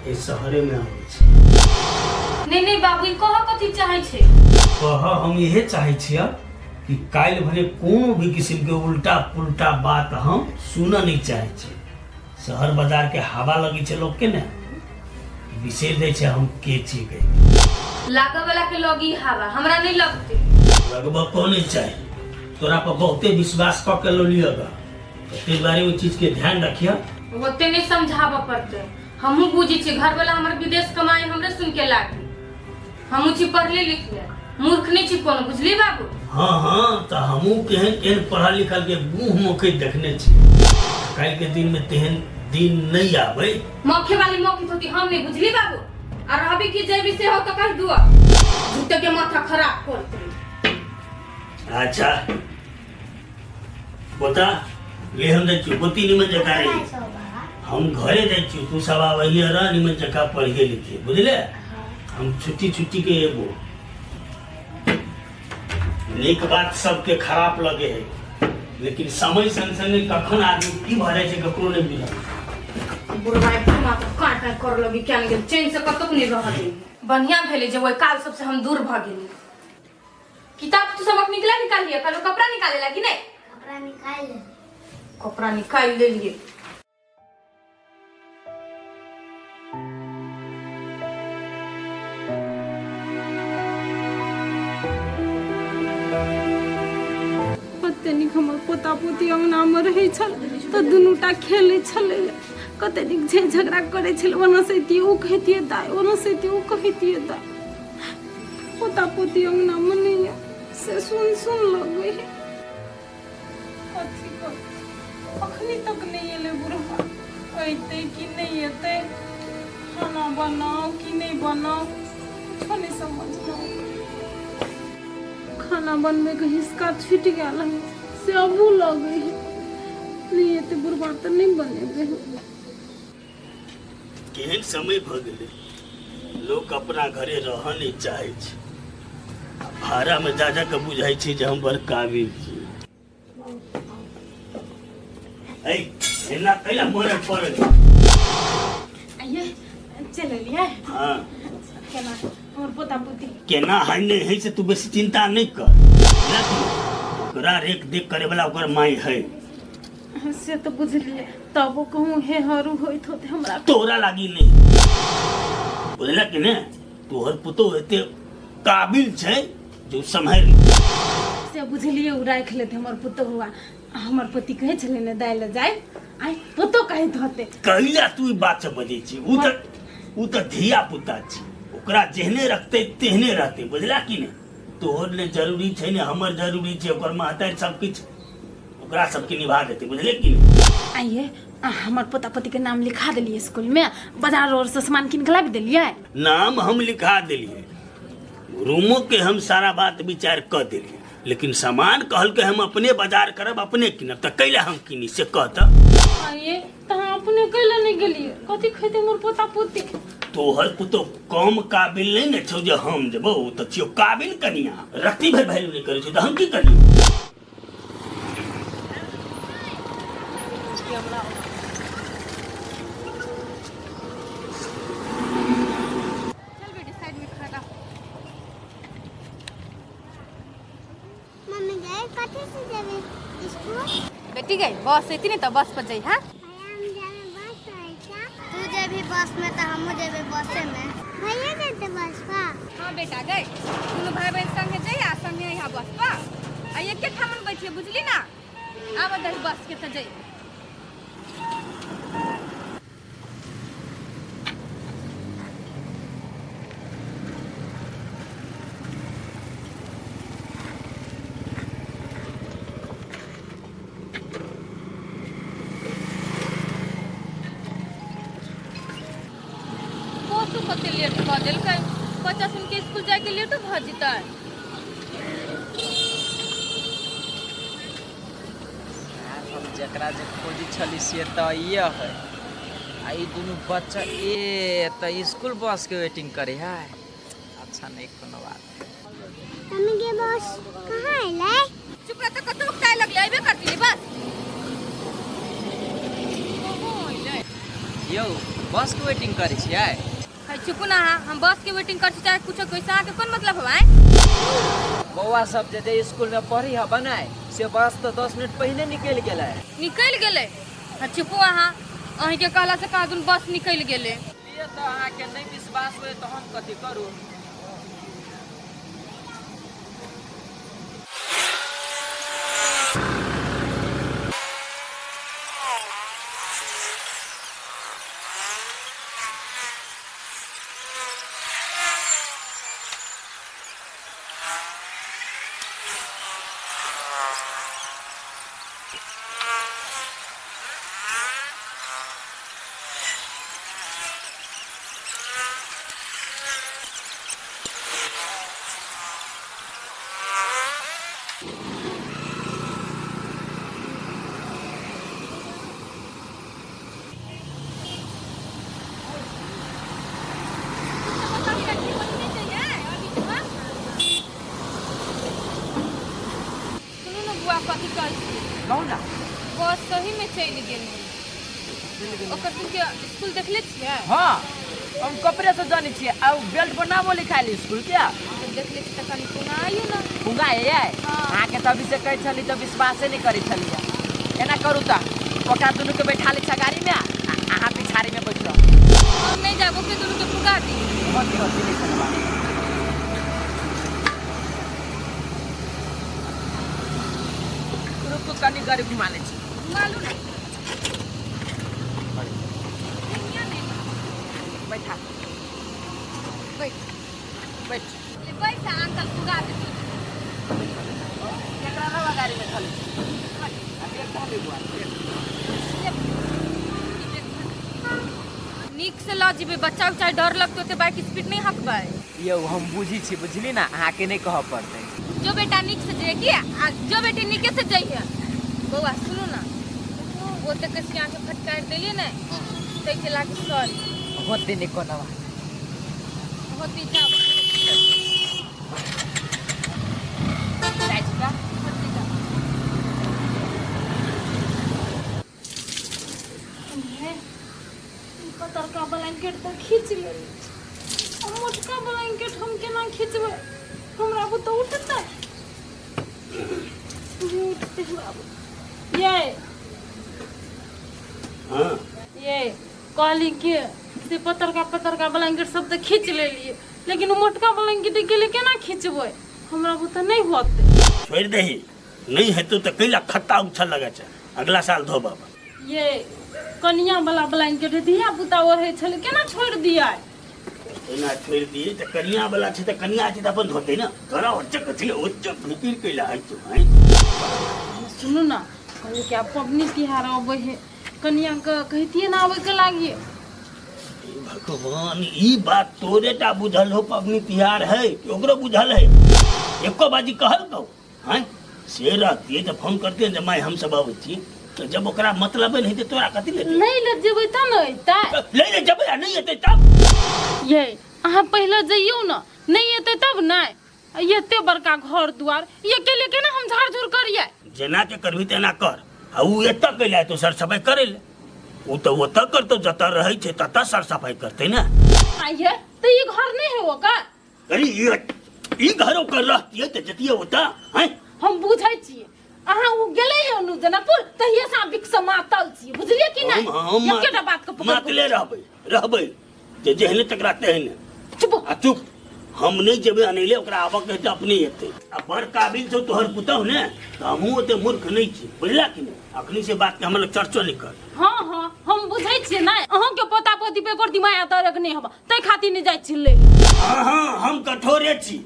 एहि शहरेमे आबै छै। नहीं नहीं बाबू, ई कह कथी चाहै छै? कह हम इहे चाहै छियै कि काल्हि भने कोनो भी किस्मके उल्टा पुल्टा बात हम सुनऽ नहि चाहै छी। शहर बाजारके हवा लगै छै लोकके ने, बिसरि जाइ छै हम के छी। लागऽ वाला के लगी हवा, हमरा नहीं लगते। लगबऽ को नहीं चाही, तोरा पर बहुते विश्वास कऽ के लोलिय गा, ताहि दुआरे ओहि चीजके ध्यान रखिह। ओते नहीं समझाबऽ पड़ते, हमहूँ बुझी छी। घर वाला हमर विदेश कमाई हमरे सुन के लागी, हमहूँ छी पढ़ले लिखले, मूर्ख नहीं छी कोनो, बुझली बाबू? हाँ हाँ, तऽ हमहूँ केहन केहन पढ़ल लिखल के मुँह मोकैत देखने छी। काल्हि के दिन में तेहन दिन नहीं आबै। मौखे वाली मौखी होती हम नहीं, बुझली बाबू? आ रहबी की जेबी से हो तो कह दुआ, झूठे के माथा खराब करत रही। अच्छा बोता ले, हम जाइ छियौ, बोती निमन जकाँ रही। हम घरे जाइ छियौ, तू सब आबैये रह, निमन जकाँ पढ़िए लिखिए, बुझले? हम छुट्टी छुट्टी के एबो। नीक बात सबके खराब लगे है, लेकिन समय संग संगे कखन आदमी की भऽ जाइ छै ककरो नहि बुझल। बुढ़वा एकदम माथा काट काट कर लगी, क्या गेल, चैन से कतौ नहीं रह दी। बढ़िया भेलै जे ओहि काल सबसे हम दूर भऽ गेली। किताब तू सबक निकला निकाल लिया, कल कपड़ा निकाले लागी नहीं? कपड़ा निकाल ले। कपड़ा निकाल लेलिए। कते नीक हमर पोता पोती अङ्गनामे रहै छल तऽ दुनूटा खेलै छलै, कते नीक झै झगड़ा करै छलै। ओना सैतियै ओ कहितियै दाइ, ओना सैतियै ओ कहितियै दाइ। पोता पोती अङ्गनामे नहि यऽ से सुन सुन लगै है। कथी करू, अखनी तक नहि एलै बुढ़वा, अयतै कि नहि एतै? खाना बनाउ कि नहि बनाउ, कुछो नहि समझमे अबै। खाना बनबैके हिसका छुटि गेल हन से अबू लगै है। नहि एतै बुढ़वा तऽ नहि बनेबै हम। केहन समय भऽ गेलै, लोक अपना घरे रहऽ नहि चाहै छै, आ भाड़ामे जा जा कऽ बुझाइ छै जे हम बड़ काबिल छी। ऐ एना कैला मरे पड़ल? आइए चलि एलियै। हाँ। केना हमर पोता पोती? केना है नहि है से तू बेसी चिंता नहि कर, बुझलह कि नहि? ओकरा रेख देख करे वाला ओकर माय है। से तऽ बुझलियै, तबो कहूँ हे हरू होइत होते हमरा। तोरा लागी नहीं, बुझलक कि ने? तोहर पुतोह एते काबिल छै जे उ सम्हारि लेतै। से बुझलियै, ओ राखि लेतै हमर पुतोहुआ। हमर पति कहै छलै ने दाइ लए जाय, आइ पुतोह कहैत होते। कहिया तू ई बात से बजै छी? उ तऽ धिया पुता छी, ओकरा जेहने रखतै तेहने रहतै, बुझला कि ने? तोहर ने जरूरी छै ने हमर जरूरी छै, ओकर महतारि सब किछु ओकरा सबके निभा देतै, बुझले कि नहि? आइए हमर पोता पोतीके नाम लिखा देलियै स्कूलमे? बाजार और से सामान कीन के लाबि देलियै? नाम हम लिखा देलियै, रूमो के हम सारा बात विचार कऽ देलियै, लेकिन सामान कहलकै हम अपने बाजार करब, अपने कीनब, तऽ कैला हम कीनी से कह तऽ। ये तऽ अहाँ अपने कैले नहि गेलियै कथी खैतै मोर पोता पोती तोहर पुतोह कम काबिल नहीं ने छौ जे हम जेबौ तऽ छियौ काबिल कनिया रत्ती भरि वैल्यू नहीं करै छौ तऽ हम की करियौ चल बेटी साइड में खड़ा मम्मी गए कथी से जेबे स्कूल बेटी गई बस एती नहीं तो बस पर जाई हां हम जाबे बस आइ का तू जेबी बस में त हमहू जेबे बसे में भैया जेते बस पा हाँ बेटा गई दुनू भाई बहन संगे जाई आ संगे यहाँ बस पर आ एके ठामन बैठिए बुझली ना आब दही बस के त जाई बसो कते लेट कऽ देलकै बच्चा सुनके स्कूल जाइके लेटो भऽ जेतै हम जकरा जे खोजी छली से तऽ ये है आ ई दुनू बच्चा ए तऽ स्कूल बस के वेटिंग करे है अच्छा नहीं कोनो बात मम्मी के बस कहाँ अयलै चुप रह तऽ कतौ उकताए लगले अयबे करती बस ओहो अयलै यौ बस के वेटिंग करै छियै है चुपू ना अहाँ हम बस के वेटिंग कर छी चाहे कुछो कैसे अहाँके कोन मतलब हवा बौआ सब जे जे स्कूल में पढ़ी है बनाए से बस तो 10 मिनट पहले निकलि गेलै। निकलि गेलै? आ चुपू अहाँ, अहीँके कहला से कहाँ दुन बस निकलि गेलै। लिए तऽ अहाँके नहि विश्वास होय तऽ हम कथी करू? सुनू ने बुआ, कथी कहै छी? कहू ना। बस सही में चलि गेल। ओकर सबके स्कूल देखले छियै? हाँ, हम कपड़े से जानै छियै आ उ बेल्ट पर नामो लिखायल स्कूल के। जब देखले छी तऽ कनि कोना आइयो ने। पुंगा ये? हाँ। अहाँके तऽ अभी से कहै छली तऽ विश्वासे नहि करै छलियै। एना करू तऽ ओकरा दुनूके बैठा लै छै गाड़ीमे आ अहाँ पिछाड़ीमे बैठ रहू। हम नहि जायब, ओकरे दुनूके पुगा दी। होती होती नहि कोनो बात। रुकू, कनि गाड़ी घुमा लै छी। घुमा लू ने। बैठा। बैठ। बैठ। ले बैठ आ अंकल पुगा दे तू। केकरा रवा गाड़ीमे धऽ लै छी आ बैग धऽ ले बुआ, बैग। नीक से लऽ जेबै, बच्चा उच्चा डर लगतै, ओते बाइक स्पीड नहि हकबै। यौ, हम बुझी छी, बुझली ना? अहाँके नहि कहऽ पड़तै। जो बेटा, नीक से जइए की आ जो बेटी, नीके से जइए। बौआ, सुनू ना, ओते कैसे अहाँके फटकारि देलियै ने, ताहिके लागी सॉरी। होते नहि कोनो बात। होती, जाओ। जाइ छी का? होती, जाओ। ई पतरका ब्लैंकेट तऽ खींच लेली, आ मोटका ब्लैंकेट हम केना खींचबै? हमरा बुते उठतै? नहि उठतै हमरा बुते। ये। हाँ। ये कहली कि से पतरका पतरका ब्लैंकेट सब तऽ खींच लेलियै, लेकिन ओ मोटका ब्लैंकेट अकेले केना खींचबै? हमरा बुते नहि होतै। छोड़ि दही, नहि हेतौ तऽ कैला खत्ता उछल लगै छै? अगला साल धोबब। ये कनिया वाला ब्लैंकेट धिया पुता ओढ़ै छलै, केना छोड़ि दियै? एना छोड़ि दियै तऽ कनिया वाला छै तऽ कनिया छै तऽ अपन धोतै ने। तोरा ओचक छै, ओचक फिकिर कैला हइ तू हैं? सुनू ने, कहली कि आब पबनी तिहार अबै है, कनियाके कहितियै ने आबैके लागी। हे भगवान, ई बात तोरे टा बुझल हो पबनी तिहार है कि ओकरो बुझल है? एको बाजी कहल कहू हैं? से रहतियै तऽ फोन करतियै जे माय, हम सब अबै छी। तो जब ओकरा मतलब नहीं तो तोरा कथी ले नहीं ले जेबै तब ने अयतै। ले ले जेबै आ नहीं एतै तब? ये अहाँ पहिले जइयौ ने, नहीं एतै तब ने। एते बड़का घर दुआर ये अकेले केना हम झाड़ झूड़ करियै? जेना के करबी तेना कर। आ उ एतऽ कैला तो सर सफाई करे ले, उ तो ओतऽ करतौ जतऽ रहै छै ततऽ सर सफाई करतै ने। आ ये तऽ ई घर नहीं है ओकर? अरे ई घर ओकर रहतियै तऽ जतियै ओतऽ हैं। हम बुझै छियै अहाँ उ गेलै हँ नु जनकपुर तहिये से अहाँ बिक से मातल छियै, बुझलियै कि नहि? हम एकेटा बात के पकड़ मातले रहबै रहबै जे जेहने तकरा तेहने। चुप आ चुप, हम नहीं जेबै अनैले, ओकरा आबऽ के हेतै अपने एतै। आ बड़ काबिल छौ तोहर पुतहु ने, तऽ हमहूँ ओते मूर्ख नहीं छी, बुझला कि नहीं? अखनी से बात के हमरा लग चर्चो नहीं कर। हाँ हाँ हम बुझै छियै नहि, अहाँके पोता पोती पे एकर दिमाग तरक नहि हम, ताहि खातिर नहि जाइ छी ले। हाँ हाँ हम कठोरे छी,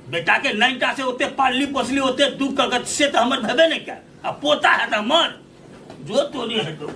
बेटा के नैनटा से ओते पालली पोसली ओते दुख कगत से तऽ हमर भेबे नहीं कयल, आ पोता है तऽ हमर जो तोरी हेतौ।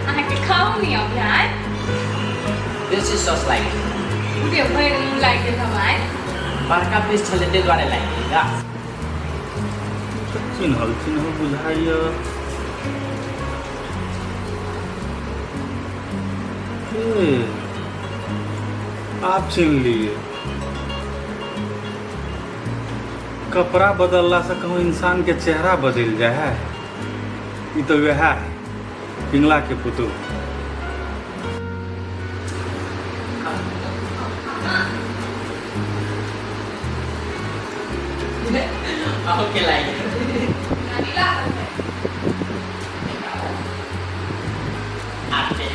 अहाँके खाउ नहीं अभी आय। बेसी सॉस लागि गेल। पूरे भरि मुँह लागि गेल हम आइ। बड़का पीस छलै ताहि दुआरे लागि गेल गा। चिन्हल चिन्हल बुझाइए। आप चिन्ह लिए। कपड़ा बदलला से कहूँ इंसान के चेहरा बदल जाए है। ई तो वह है पिंगला के पुतोह। अहूँके लागि गेल। आटे।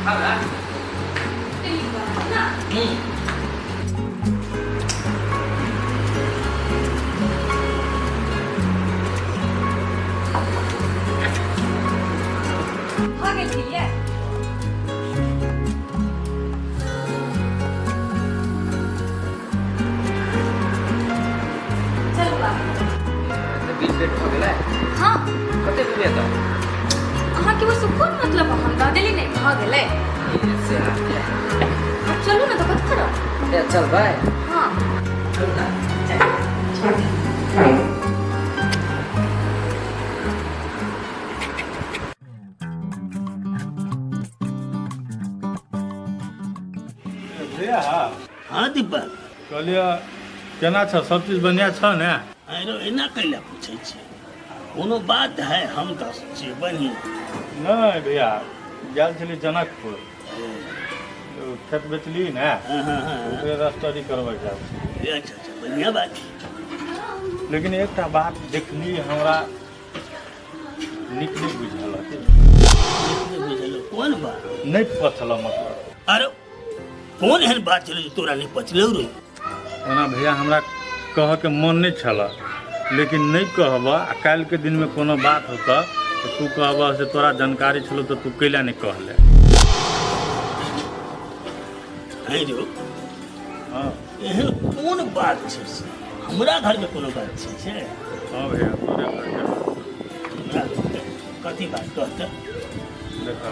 खाउ ना। भऽ गेल ये। चलू आब। तऽ बिल पेड भऽ गेलै? हाँ। कते रुपया तऽ? अहाँके ओहिसँ कोन मतलब? हम दऽ देली नहि, भऽ गेलै। से आब चलू ने तऽ कथी करब? ए चलबै? हाँ चलू ना। भैया। हाँ दीपक। कहलियै केना छ, सब चीज बढ़िया छ ने? अरे एना कैला पूछै छी, कोनो बात है? हम तऽ छियै बढ़िया। नहीं भैया, गेल छली जनकपुर, ओ खेत बेचली ने। हाँ हाँ हाँ ओकरे रजिस्ट्री करबै के छै। अच्छा अच्छा, बढ़िया बात है। लेकिन एकटा बात देखली, हमरा नीक नहीं बुझल। नहि बुझल? कोन बात? नहीं पचल मतलब। अरे कोन एहन बात छलै जे तोरा नहि पचलौ रे? ओना भैया हमरा कहऽके मन नहीं छल, लेकिन नहीं कहब आ काल्हिके दिनमे कोनो बात होतऽ तऽ तू कहबह से तोरा जानकारी छलौ तऽ तू कैला नहीं कहले। हैं जो हाँ। एहन कोन बात छै से? हमरा घरमे कोनो बात छै से? हाँ भैया, तोरे घरके बात। हमरा घरके कथी बात कहते? देखा,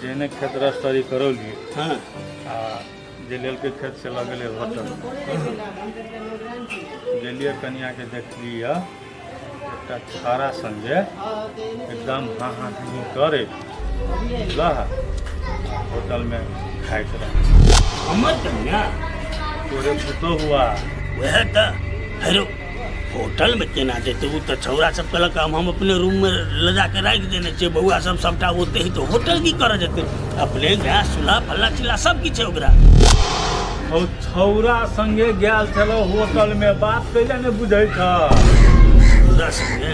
जेहने खेत रजिस्ट्री करौली हाँ। आ जे लेलकै खेत से लऽ गेलै होटल। गेलियै कनियाके देखलियै एकटा छाड़ा संगे एकदम हाँ हाँ ही करे लह होटलमे खाइत रहे। हमर कन्या तोरे पुतोह हुआ। वएह तऽ हेरो होटल में केना जेतै? ओ तऽ छौड़ा सब कहलक हम अपने रूम में ले जाके राखि देने छियै, बौआ सब सबटा ओते ही, तऽ होटल की करऽ जेतै? अपने गैस चूल्हा फल्ला चिल्ला सब किछु छै ओकरा। हौ छौड़ा संगे गेल छलौ होटल में, बात कैला नहि बुझै छ? छौड़ा संगे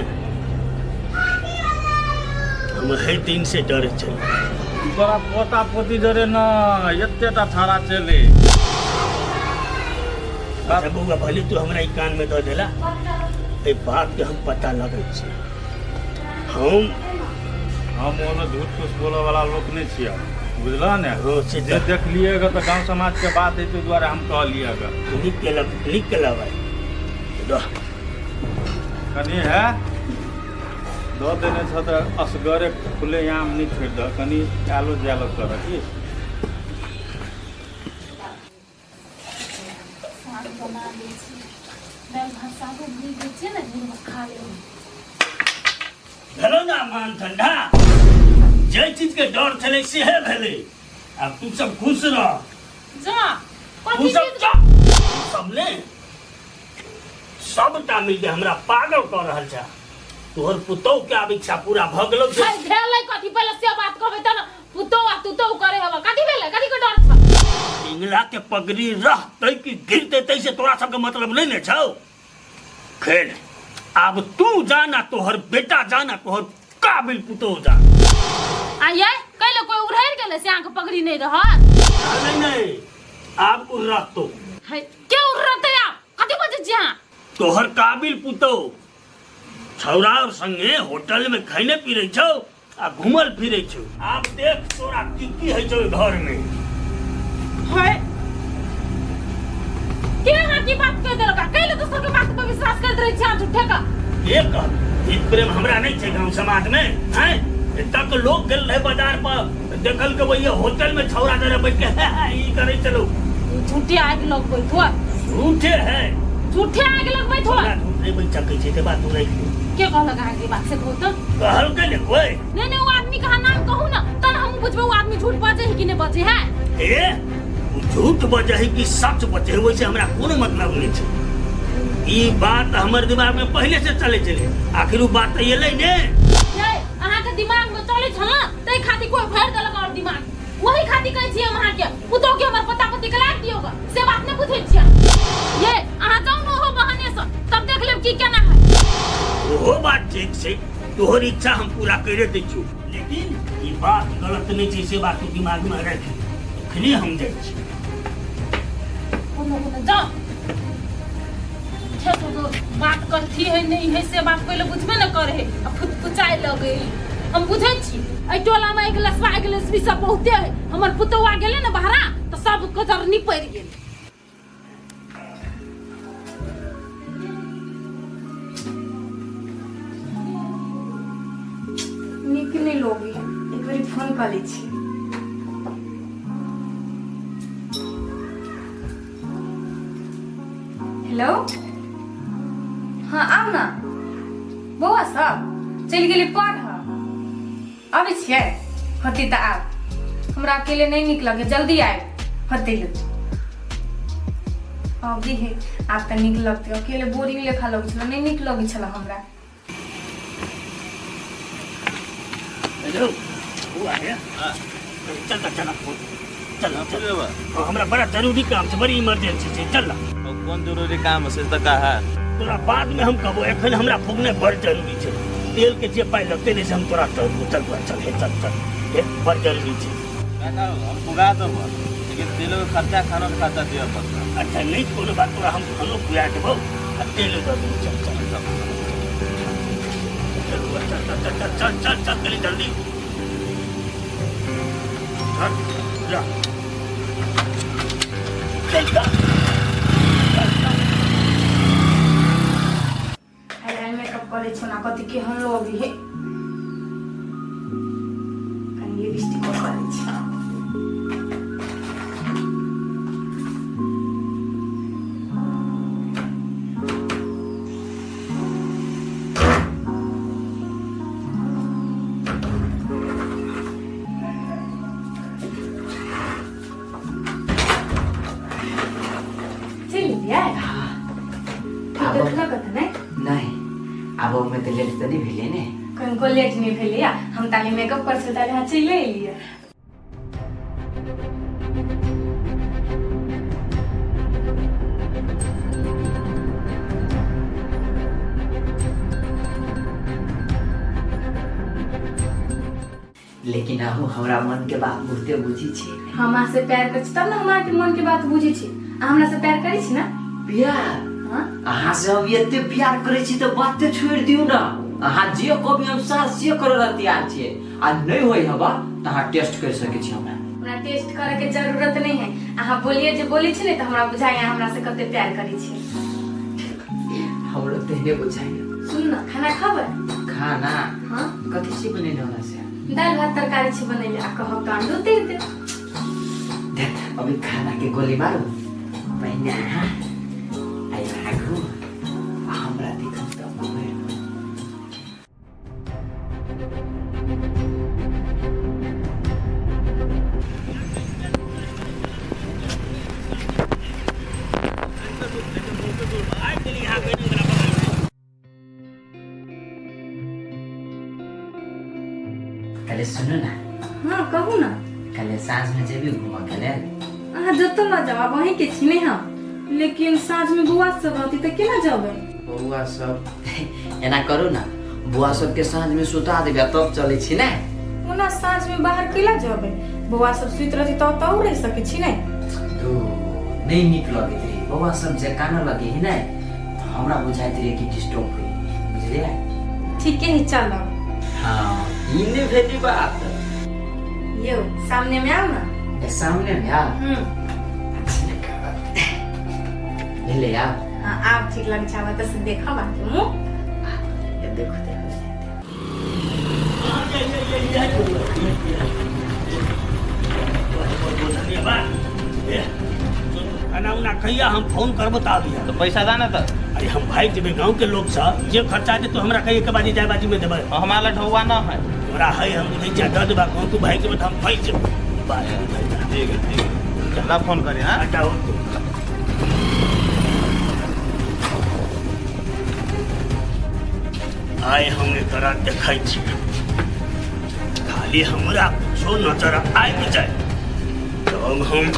हम है दिन से डरे छलियै। तोरा पोता पोती जरे न एतेटा छौड़ा चले। अच्छा बौआ, भले तू हमरा ई कान में दऽ देला, एहि बात के हम पता लगै छी। हम ओनो झूठ फूस बोलऽ वाला लोक नहि छियै, बुझलह ने? हँ, से जे देखलियै ग तऽ गाँव समाज के बात है, ताहि दुआरे हम कहलियै ग। नीक केलक, नीक केलक भाई। दह। कनि है दऽ देने छह तऽ असगरे खुले आम नहि छोड़ि दह, कनि आलो जालो कर की। साग बना दै छी, दालि भात सागो भूजि दै छियै ने, घूरमे खा लेबै। भेलौ ना मान ठंडा? जे चीज के डर छलै सेहे भेलै। आब तू सब खुश रह। जा तू कथी सब चीज? चुप। सब ने सबटा मिल के हमरा पागल कऽ रहल छै। तोहर पुतोह के आब इच्छा पूरा भऽ गेलौ से। है भेलै कथी पहिले से बात कहबै त ने। पुतोह आ तुतोह करे हवा कथी भेलै? कथी के डर छ? पिंगला के पगड़ी रहतै कि गिरतै तै से तोरा सबके मतलब नहीं ने छौ। खेल आब तू जाना, तोहर बेटा जाना, तोहर काबिल पुतोह जान। आ ये कैले कोई उड़ैर गेलै से अहाँके पगड़ी नहीं रहत? नहीं नहीं, आब उड़तो। है के उड़तै आब? कथी बजै छी अहाँ? तोहर काबिल पुतोह छौड़ा और संगे होटल में खैने पीरै छौ आ घूमल फिरै छौ। आब देख तोरा की की होइ छौ घर में। है के अहाँ की बात कह देलक? कैले दोसर के बात पर विश्वास करैत रहै छी अहाँ झूठे का? के कह हित प्रेम हमरा नहीं छै गांव समाज में हैं? एतऽ के लोग गेल रहे बाजार पर, देखल के भैया होटल में छौड़ा जरा बैठ के हे हे ई करै चलो। झूठे आगि लगबैत हो। झूठे है। झूठे आगि लगबैत हो। हमरा झूठ नहीं बैठ सकै छै, ते बात तू राखि ले। के कहलक अहाँके बात से कहू तऽ? कहलकै ने कोई। नहीं नहीं, वो आदमी का नाम कहू ना तब हम बुझबै वो आदमी झूठ बजे है कि नहीं बजे है। ए उ झूठ बजे है कि सच बजे है वैसे हमरा कोनो मतलब नहीं छै। ई बात हमर दिमाग में पहले से चले छलै, आखिर उ बात तऽ एलै ने। ये अहाँ के दिमाग में चले छल ना तै खातिर कोई भर देलक और दिमाग, वही खातिर कहै छी हम अहाँ के पुतोह के हमर पता पति के लाग दियौ ग, से बात नहीं बुझै छियै। ये अहाँ जाउ न ओहो बहाने से, तब देख लेब की केना है। ओहो बात ठीक छै, तोहर इच्छा हम पूरा करे दै छियौ, लेकिन ई बात गलत नहीं छै से बात तू दिमाग में राखि ले। एखने हम जाइ छी। कोनो कोनो जाउ झूठे तो बात करथी है नहीं है से बात पहले बुझबे न करे है आ फुचफुचाए लगे। हम बुझै छी एहि टोला में एक लसवा एक लसवी सब बहुते है। हमर पुतौआ गेलै ने बहरा तऽ सब कजरनी पड़ि गेल। नीक नहि लगे, एक बेरी फोन कऽ लै छी। हेलो, हाँ आउ ना। बौआ सब चलि गेलै पढ़, अबै छियै? होतै तऽ आब, हमरा अकेले नहि नीक लगे, जल्दी आबि होतै। अभी हे आब तऽ नीक लगतै, अकेले बोरिंग लेखा लगै छलै, नहि नीक लगै छलै हमरा। हेलो बौआ हे, चल तऽ चल फोन, चल चल। हाँ, हमरा बड़ा जरूरी काम छै, बड़ी इमरजेंसी छै, चल ना। और कोन जरूरी काम है से तऽ कहा? तोरा बाद में हम कहबो, एखन हमरा फुगने बड़ जरूरी छै। तेल के जे पाइ लगतै ने से हम तोरा दऽ देबो। चल बौआ चल, हे चल चल, हे बड़ जरूरी छै। काका हम पुगा देबो, लेकिन तेलो के खर्चा खानो के खर्चा दिअ पड़तै। अच्छा नहीं कोनो बात, तोरा हम खानो खुआ देबो आ तेलो दऽ देबो। चल चल चल चल बौआ, चल चल चल चल चल चल चल कनी जल्दी चल जा चल जा। आइ आइ मेकअप कऽ लै छी ओना कथी केहन लगे है, कनि लिपस्टिक कऽ लै छी। आबैमे तऽ लेट तऽ नहि भेलै ने? कनिको लेट नहि भेलै। हम ताले मेकअप कर छल, ताले अहाँ चलि एलियै। लेकिन अहूँ हमरा मन के बात बहुते बुझी छी। हम अहाँ से प्यार करै छी तब ने हम अहाँके मन के बात बुझै छी। अहाँ हमरा से प्यार करै छी ना? प्यार? हाँ। अहाँ से हम एते प्यार करै छी तऽ बाते छोड़ि दियौ ना। अहाँ जे कहबी हम साथ से करे ला तैयार छियै। आ नहि होइ हवा तऽ अहाँ टेस्ट कर सकै छी हमरा। हमरा टेस्ट करे के जरूरत नहीं है। अहाँ बोलिए जे बोलै छी ने तऽ हमरा बुझाइए अहाँ हमरा से कते प्यार करै छी। हमरो तेहने बुझाइए। सुन ना, खाना खाबै? खाना? हाँ। कथी से बनेने होला से? दालि भात तरकारी छी बनेले, आ कहब तऽ अंडो दे देब। देख, अभी खाना के गोली मारू, पहिने अहाँ आई आगू आ हमरा देखब तऽ घुमि। कले सुनू ना। हाँ, कहू ना। कले साँझ में जेबी घूमऽ के लेल? अहाँ जतऽ न जाउ, आब अहीं के छी ने हम। लेकिन साँझ में बौआ सब रहती तऽ केना जेबै? बौआ सब, एना करू ना, बौआ सबके साँझ में सुता देबै आ तब चलै छी ने। ओना साँझ में बाहर कैला जेबै? बौआ सब सुति रहती तऽ ओतऽ रहि सकै छी ने। तो नहीं नीक लगैत रही, बौआ सब जे कानऽ लगे है ने तऽ हमरा बुझाइत रहे कि डिस्टर्ब होइ, बुझलियै? ठीके है, चलब। हाँ, ई नहि भेली बात। यौ, सामने में आउ ना। ए, सामने में आ। भेलै आब? हाँ, आब ठीक लग छै। आब तऽ से देखब अहाँके मुँह। ए, देखो देखो। धन्यवाद। खाना उना खैया, हम फोन करबो तऽ आबिया। तो पैसा दा ना तऽ। अरे, हम भागि जेबै, गाँव के लोग सब जे खर्चा हेतै तो हमरा कहिए के बाजी जाय बाजी में देबै। हमारा ला ढौआ ना है। तोरा है, हम बुझै छियै, दऽ देबा। गाँव तू भागि जेबै तऽ हम फँसि जेबै, बात बुझै जा। ठीक है, ठीक है, ला फोन करी। हाँ। हटाओ तू। आइ हम एकरा देखै छी, खाली हमरा कुछो नजर आबि जाय तब हम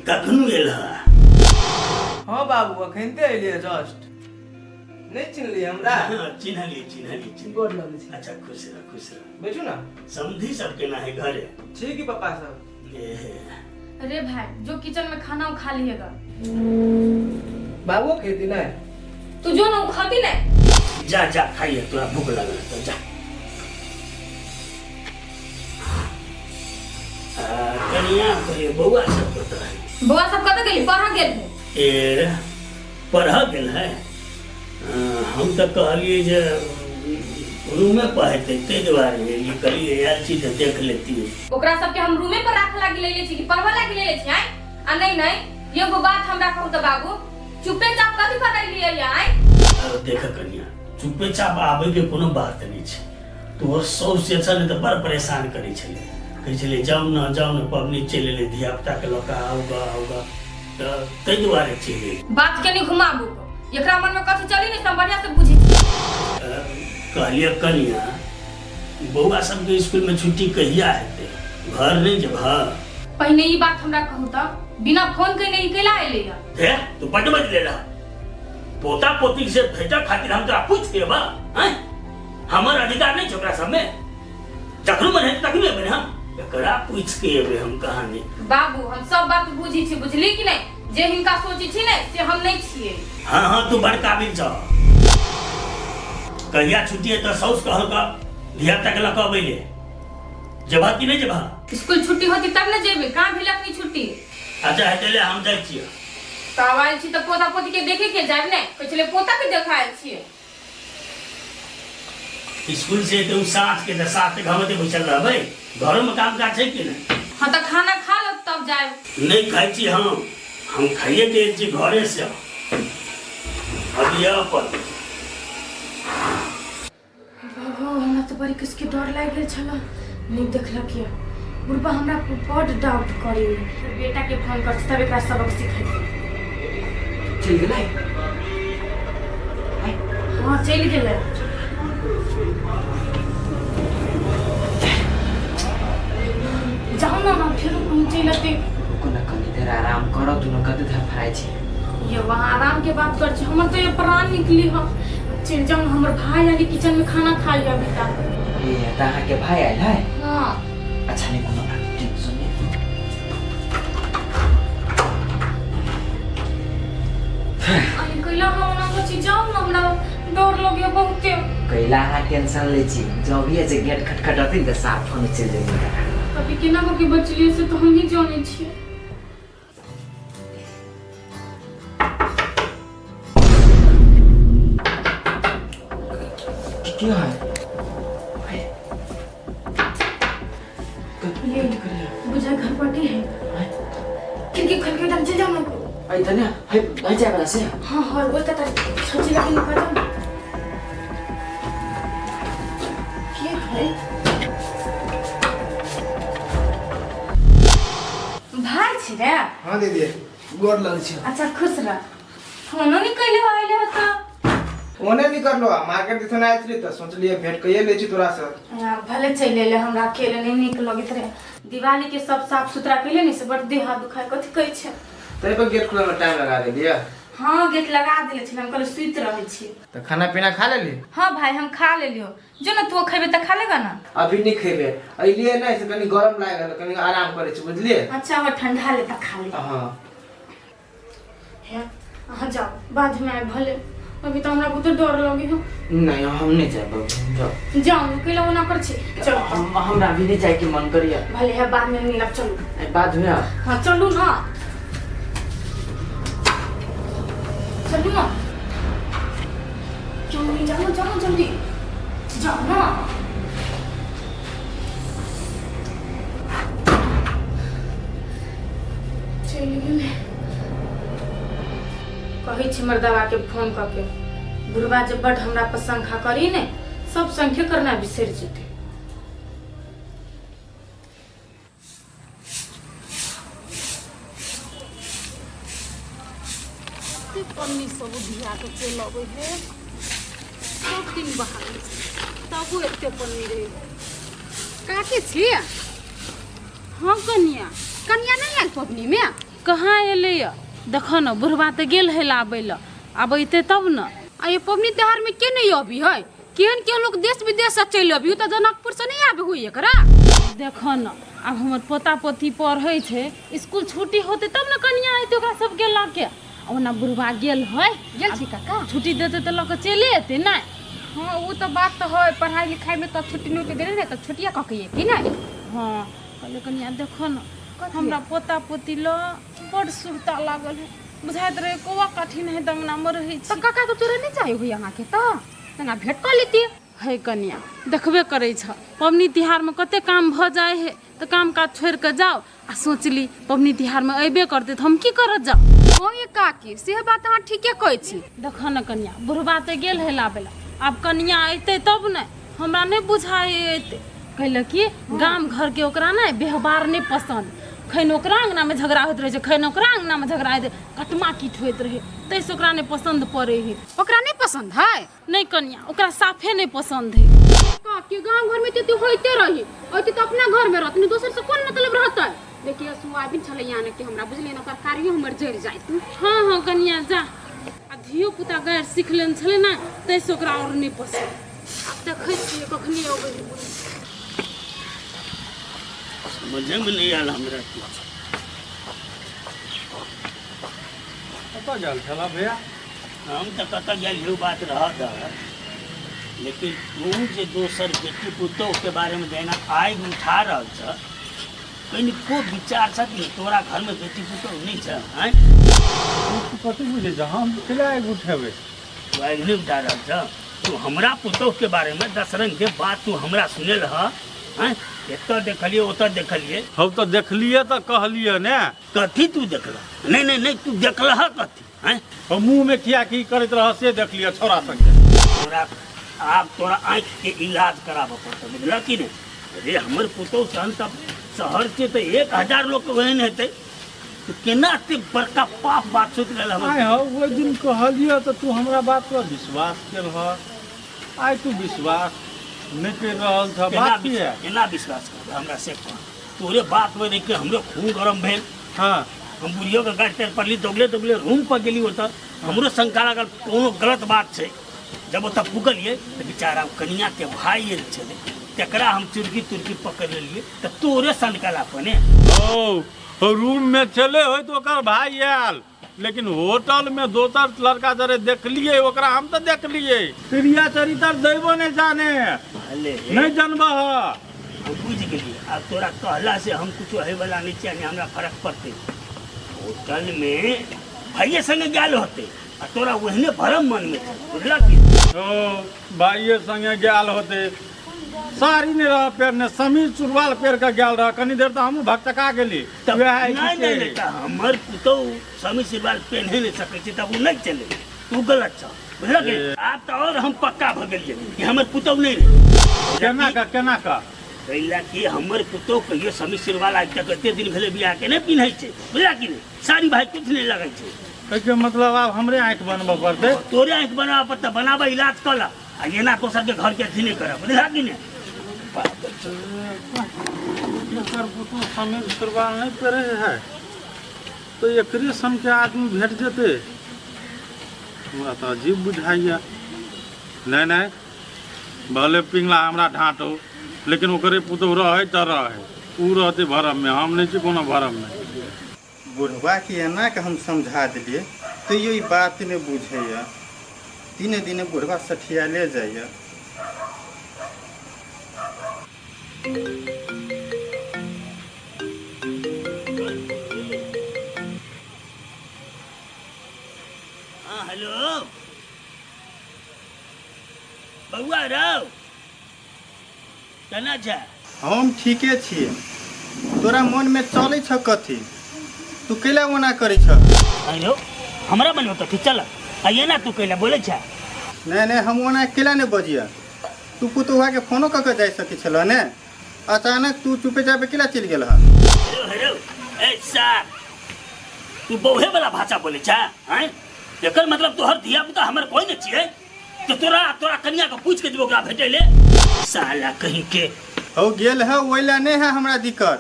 कखन गेल हँ? हाँ बाबू, अखनते एलियै जस्ट। नहि चिन्हलियै हमरा? हाँ, चिन्हलियै चिन्हलियै चिन्हलियै। गोर लगै छी। अच्छा, खुश रह, खुश रह। बैठू ना। समधी सब केना है घरे? ठीक है, पापा सब। ए, अरे भाई, जो किचन में खाना वो खा लिएगा। बाबू खेती नहीं? तू जो ना, वो खाती नहीं। जा जा, खाइए, तोरा भूख लगल है तो जा। आ, कनिया कहलिए बौआ सब कतऽ है? बौआ सब कतऽ गेली? पढ़ गेल है। ए, पढ़ गेल है। हम तऽ कहलिए जे रूमे पढ़ेतै, ताहि दुआरे एलियै, कहलिए आयल छी तऽ देख लेतियै। ओकरा सबके हम रूमे पर राख लागी लेले छी कि पढ़वा लागी लेले छी? आय आ नहीं नहीं, एगो बात हमरा कहू तऽ बाबू, चुपे चाप कथी पर एलियै आय? देख कनिया, चुपे चाप आबै के कोनो बात नहि छै। तोहर साउस जे छलै तऽ बड़ परेशान करै छलै, कहै छलै जाउ ने, जाउ ने, पबनी चलि एलै, धिया पुताके लऽ कऽ आउ गऽ, आउ गऽ, तऽ ताहि दुआरे चलि एली। बात के नहीं घुमाबू, एकरा मन में कथी चली नहीं, हम बढ़िया से बुझी छी। कहलियै कनिया, बौआ सबके स्कूलमे छुट्टी कहिया हेतै? घर नहि जेबह? पहिने ई बात हमरा कहू तऽ, बिना फोन कयने ई कैला एलै या? हे, तू बड्ड बजले रह। पोता पोती से भेटऽ खातिर हम तोरा पूछि देबऽ? आँय, हमर अधिकार नहि छै ओकरा सबमे? जखनो मन हेतै तखनो एबै ने हम? एकरा पूछि के एबै हम कहानी। बाबू, हम सब बात बुझी छी, बुझली कि नहीं? जे हिनका सोची छी ने से हम नहीं छियै। हाँ हाँ, तू बड़ काबिल छ। कहिया छुट्टी है तऽ साउस कहलक धिया पुता के लऽ कऽ अबै ले, जेबह कि नहि जेबह? स्कूल छुट्टी होती तब ने जेबै। कहाँ भेल अखनी छुट्टी? अच्छा हेतै, ले हम जाइ छियै। तऽ आब आयल छी तऽ पोता पोती के देखे के जायब ने? कहै छलै पोता के देखा आयल छियै। स्कूल से एतै साँझ के तऽ सात घंटे बैसल रहबै, घरोमे काम काज छै कि नहि? हाँ, तऽ खाना खा लो तब जायब। नहि खाइ छी हम खाइए के आयल छी घरे से। अभी अपन। बाबा, हमरा तऽ बड़ी किसके डर लागि गेल छल। नहि देखलक यऽ बुढ़बा, हमरा पर बड्ड डाउट करे। बेटाके फोन कर, तब एकरा सबक सिखेतै। चलि गेलै? हँ, चलि गेलै। जाउ ने, हम फेरो कहीं चलि अतै। रुको ने, कनी देर आराम करऽ। दुनू कते धड़फड़ाइ छी। ये वहाँ आराम के बात कर छी, हमर तो ये प्राण निकली ह। चलि जाउ ने, हमर भाई आके किचन में खाना खाई अभी तक। ए, तऽ अहाँके भाय आयल है? हाँ। अच्छा, नहीं कोनो बात, टेंशन नहीं। अरे कैला हम ओना बची, जाउ ने, हमरा डर लगे बहुते। कैला अहाँ टेंशन लै छी? जब भी जे गेट खटखटथिन तऽ साफ फोन चलि जेबै। अभी केना कऽ के बचलियै से तऽ हम ही जानै छियै। की है? ये बुझाय घर पर नहीं है। खिड़की खोल के चल जाओ ना। ऐ धन्य है, है जाय वाला से। हाँ, वो तो छची लगे निकल जाओ ना। के है भाई छी रे? हाँ दीदी, गोर लग छी। अच्छा, खुश रह। फोनो नहीं कैले हो, आइले हो तो? फोने नहीं करलो, मार्केट दिसन आयल छली तऽ सोचलियै भेंट कइए लै छी तोरा से। हाँ, भले चलि एले। हमरा अकेले नहीं नीक लगैत रहे। दिवाली के सब साफ सुथरा कैले नहीं से बड़ देह हाथ दुखाय, कथी कहै छै। तै पर गेट खुले में टाइम लगा देलियै। हाँ, गेट लगा देले छलै, हम कहले सुति रहै छी। तऽ खाना पीना खा लेली? हाँ भाई, हम खा लेलियो। जो ना, तू खेबे तऽ खा लेगा ना। अभी नहीं खेबे, अइलियै नहि से कनी गरम लागि गेल, कनी आराम करै छी, बुझलियै? अच्छा, वो ठंडा ले तऽ खा ले। हाँ। हे, अहाँ जाओ, बाद में आए भले। अभी तो हमरा बहुत डर लगे हो। नहीं, हम नहीं जाए बाबू, जाओ। जाओ, कैला ओना कर छी, चलो। हमरा अभी नहीं जाए के मन करिए। भले है, बाद में मिलब, चलू। ए, बाद में? हाँ, चलू ना, चलू ना, जल्दी जाओ, जाओ, जल्दी जाओ ना। चलि गेलै। कहै छी मर्दवा के फोन कऽ के, बुढ़वा जे बड हमरा पर शंखा करी ने, सब शंखे करना बिसरि जेतै। पन्नी सब धिया के चलि अबै है। सब दिन बहारै छै, तबो एते पन्नी रहै। काकी छी? हाँ कनिया। कनिया नहि आयल पबनी में? कहाँ एलै यऽ? देखऽ ने, बुढ़वा तऽ गेल है लाबै लए, आब अयतै तब ने। आ ये पबनी त्योहार में के नहीं अबी है? केहन केहन लोग देश विदेश से चलि अबी, उ तऽ जनकपुर से नहीं आबे हुई एकरा। देखऽ ने, आब हमर पोता पोती पढ़ै छै, स्कूल छुट्टी होतै तब ने कनिया अयतै ओकरा सबके लऽ के। ओना बुढ़वा गेल है। गेल छी काका? छुट्टी देतै तऽ लऽ के चलि एतै नहि? हाँ, वो तो बात तो है। पढ़ाई लिखाई में तब छुट्टी नहीं देने ने, तब छुट्टिया कऽ के की नहीं। हाँ, कहलियै कनिया, देखऽ ने, हमरा पोता पोती लऽ बड़ सुरता लागल है। बुझाइत रहै कौआ काठी नहि अंगनामे रहै तऽ छी। काका तो तोरा नहीं चाहिए हुई अहाँके, तऽ तना भेंट कऽ लेती। है कनिया, देखबे करै छ, पबनी तिहारमे कते काम भऽ जाइ है, तऽ काम काज छोड़ि कऽ जाउ। आ सोचली पबनी तिहारमे अयबे करतै तऽ हम की करऽ जाउ? हाँ ये काकी, से बात अहाँ ठीके कहै छी। देखऽ ने कनिया, बुढ़बा तऽ गेल है लाबै लए, आब कनिया अयतै तब ने। हमरा नहि बुझाइ अयतै। कहलक कि गाम घरके ओकरा ने व्यवहार नहि पसन्द। खैन ओकरा अङ्गनामे झगड़ा होइत रहै छै, खैन ओकरा अङ्गनामे झगड़ा होइत रहै, कटमा कीट होइत रहै, ताहिसँ ओकरा नहि पसन्द पड़ै है। ओकरा नहीं पसंद है? नहि कनिया, ओकरा साफे नहि पसन्द है। काकी, गाँव घर में तो होते रही। अयतै तऽ अपना घर में रहतै, दोसर से कोन मतलब रहतै? देखिए, सोयाबीन छलै आने के हमरा, बुझलियै ने? तरकारियो हमर जरि जाइत। हाँ, कनिया जा। आ धियो पुता गैर सीख लेने छलै ने, ताहिसँ ओकरा आओर नहि पसन्द। आब देखै छियै कखनी अबै है बुढ़ी। समझेमे नहि आयल हमरा किछु। कतऽ गेल छलऽ भैया? हम तऽ कतऽ गेल हियो, बात रह दह, लेकिन तू जे दोसर बेटी पुतोहके बारेमे जेना आगि उठा रहल छ, कनिको विचार छ कि तोरा घरमे बेटी पुतोह नहि छ? आँय? तू कथी बुझै छ? हम केला आगि उठेबै? तू आगि नहि उठा रहल छ? तू हमरा पुतोहके बारेमे 10 रंगके बात तू हमरा सुनेल ह। आँय, एतऽ देखलियै, ओतऽ देखलियै। हम तऽ देखलियै तऽ कहलियै ने। कथी तू देखलह? नहि नहि नहि, तू देखलह कथी? हैं हम मुँह में किया की करैत रह से देख लिअ छौड़ा संगे। तोरा आब तोरा आँखि के इलाज कराबऽ पड़तौ, बुझलह कि नहि? अरे हमर पुतहु सन तऽ शहर के तऽ 1000 लोक ओहन हेतै, तऽ केना एते बड़का पाप बात सोचि लेल हमर। आइ हौ, ओहि दिन कहलियऽ तऽ तू हमरा बात पर विश्वास केलह, आइ तू विश्वास नहि करि रहल छह, केना बात की है? केना विश्वास करबै हमरा से कह। तोरे बात में देख के हमरो खून गरम भेल। हाँ। हम बुढ़ियो के गाछ तर पड़ली, दौगले दौगले रूम पर गेली, ओतऽ हमरो शंका लागल कोनो गलत बात छै। जब ओतऽ पुगलियै तऽ बेचारा कनिया के भाई आयल छलै, तकरा हम चुरकी तुरकी पकड़ लेलियै तऽ तोरे सनकला पने। ओ रूम में चले होय तो ओकर भाई आयल, लेकिन होटल में दोसर लड़का जरे देखलिए ओकरा हम तो देखलिए प्रिया चरित्र दैबो नहीं जाने। भले नहीं जानबह। हम बुझ गेलिए, आब तोरा कहला से हम कुछो होय वाला नहीं छियै, नहीं हमरा फर्क पड़तै। होटल में भाइये संगे गेल होते आ तोरा ओहने भरम मन में छै, बुझलक की? ओ भाइये संगे गेल होते, साड़ी नहीं रह पेरने, समीज सुरवाल पेर के गेल रह, कनी देर तो हमहूँ भकचका गेली। तब वएह है कि नहीं, नहीं, नहीं, से। तऽ हमर पुतहु समीज सुरवाल पेन्हे नहीं सकै छै, तब ओ नहीं चले, तू गलत छ, बुझलक की? आब तऽ और हम पक्का भऽ गेलियै कि हमर पुतहु नहीं रहै। केना का, केना का? कैला कि हमर पुतहु कहियो समीज सुरवाल आज तक एते दिन भेलै बियाह के नहीं पिन्है छै, बुझलक की नहीं? साड़ी भाई कुछ नहीं लगै छै। एहिके मतलब आब हमरे आँखि बनबऽ पड़तै। तोरे आँखि बनाबऽ पड़तै, बनाबऽ इलाज कऽ लऽ, आ एना दोसर के घर के अथी नहीं करब, बुझलक की नहीं? एकर पुतहु समीज सुरवाल नहीं पहिरै है तो एकरे सन के आदमी भेट जेतै, हमरा तऽ अजीब बुझाइया। नहीं नहीं, भले पिंगला हमरा ढाँटो, लेकिन ओकरे पुतहु रहै तऽ रहै, उ रहतै भरम में, हम नहीं छी कोनो भरम में। बुढ़वा के एना के हम समझा दिलियै तैयो ई बात नहि बुझैया, दिने दिने बुढ़वा सठियाले जाइया। हाँ हेलो बउआ रौ, केना छै? हम ठीके छियै, तोरा मन में चलै छ कथी? तू कैला ओना करै छ? अरे हमरा मन में कथी चल, आ एना तू कैला बोलै छ? नहीं नहीं, हम ओना कैला नहीं बजिया। तू पुतोहुआ के फोनो कऽ के जाय सकै छलह ने, अचानक तू चुपे चापे कैला चलि गेल हँ? हेलो हेलो ए सार, तू बौहे वाला भाषा बोलै छ? हैं, एकर मतलब तोहर धिया पुता हमर कोई नहीं छियै? तो तोरा तोरा कनिया के पूछ के जेबो ओकरा भेटै ले, साला कहीं के। हौ गेल है ओहि ला नहीं है हमरा दिक्कत,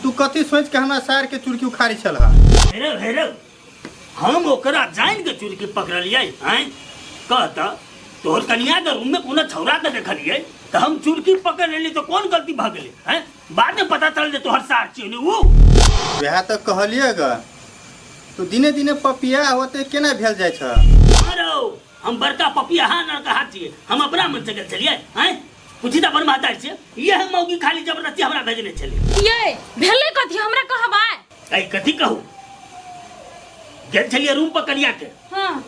तू कथी सोच के हमरा सार के चुरकी उखाड़ी छल हँ? हेरो हेरो, हम ओकरा जान के चुरकी पकड़लियै। हैं, कह त तोहर कनिया के रूम में कोनो छौड़ा के देखलियै तऽ हम चुरकी पकड़ लेली तऽ कोन गलती भऽ गेलै? हैं, बाद में पता चल जे तोहर सार छियै ने उ। वएह तऽ कहलियै ग, तू दिने दिने पपिया होते केना भेल जाइ छ? अरे हम बड़का पपिया हाँ नरकहा छियै, हम अपना मन से गेल छलियै। हैं, पूछी तऽ अपन महतारी छियै, यह मौगी खाली जबरदस्ती हमरा भेजने छलै। ये भेलै कथी हमरा कहबै? ऐ कथी कहू, गेल छलियै रूम पर कनिया के। हाँ।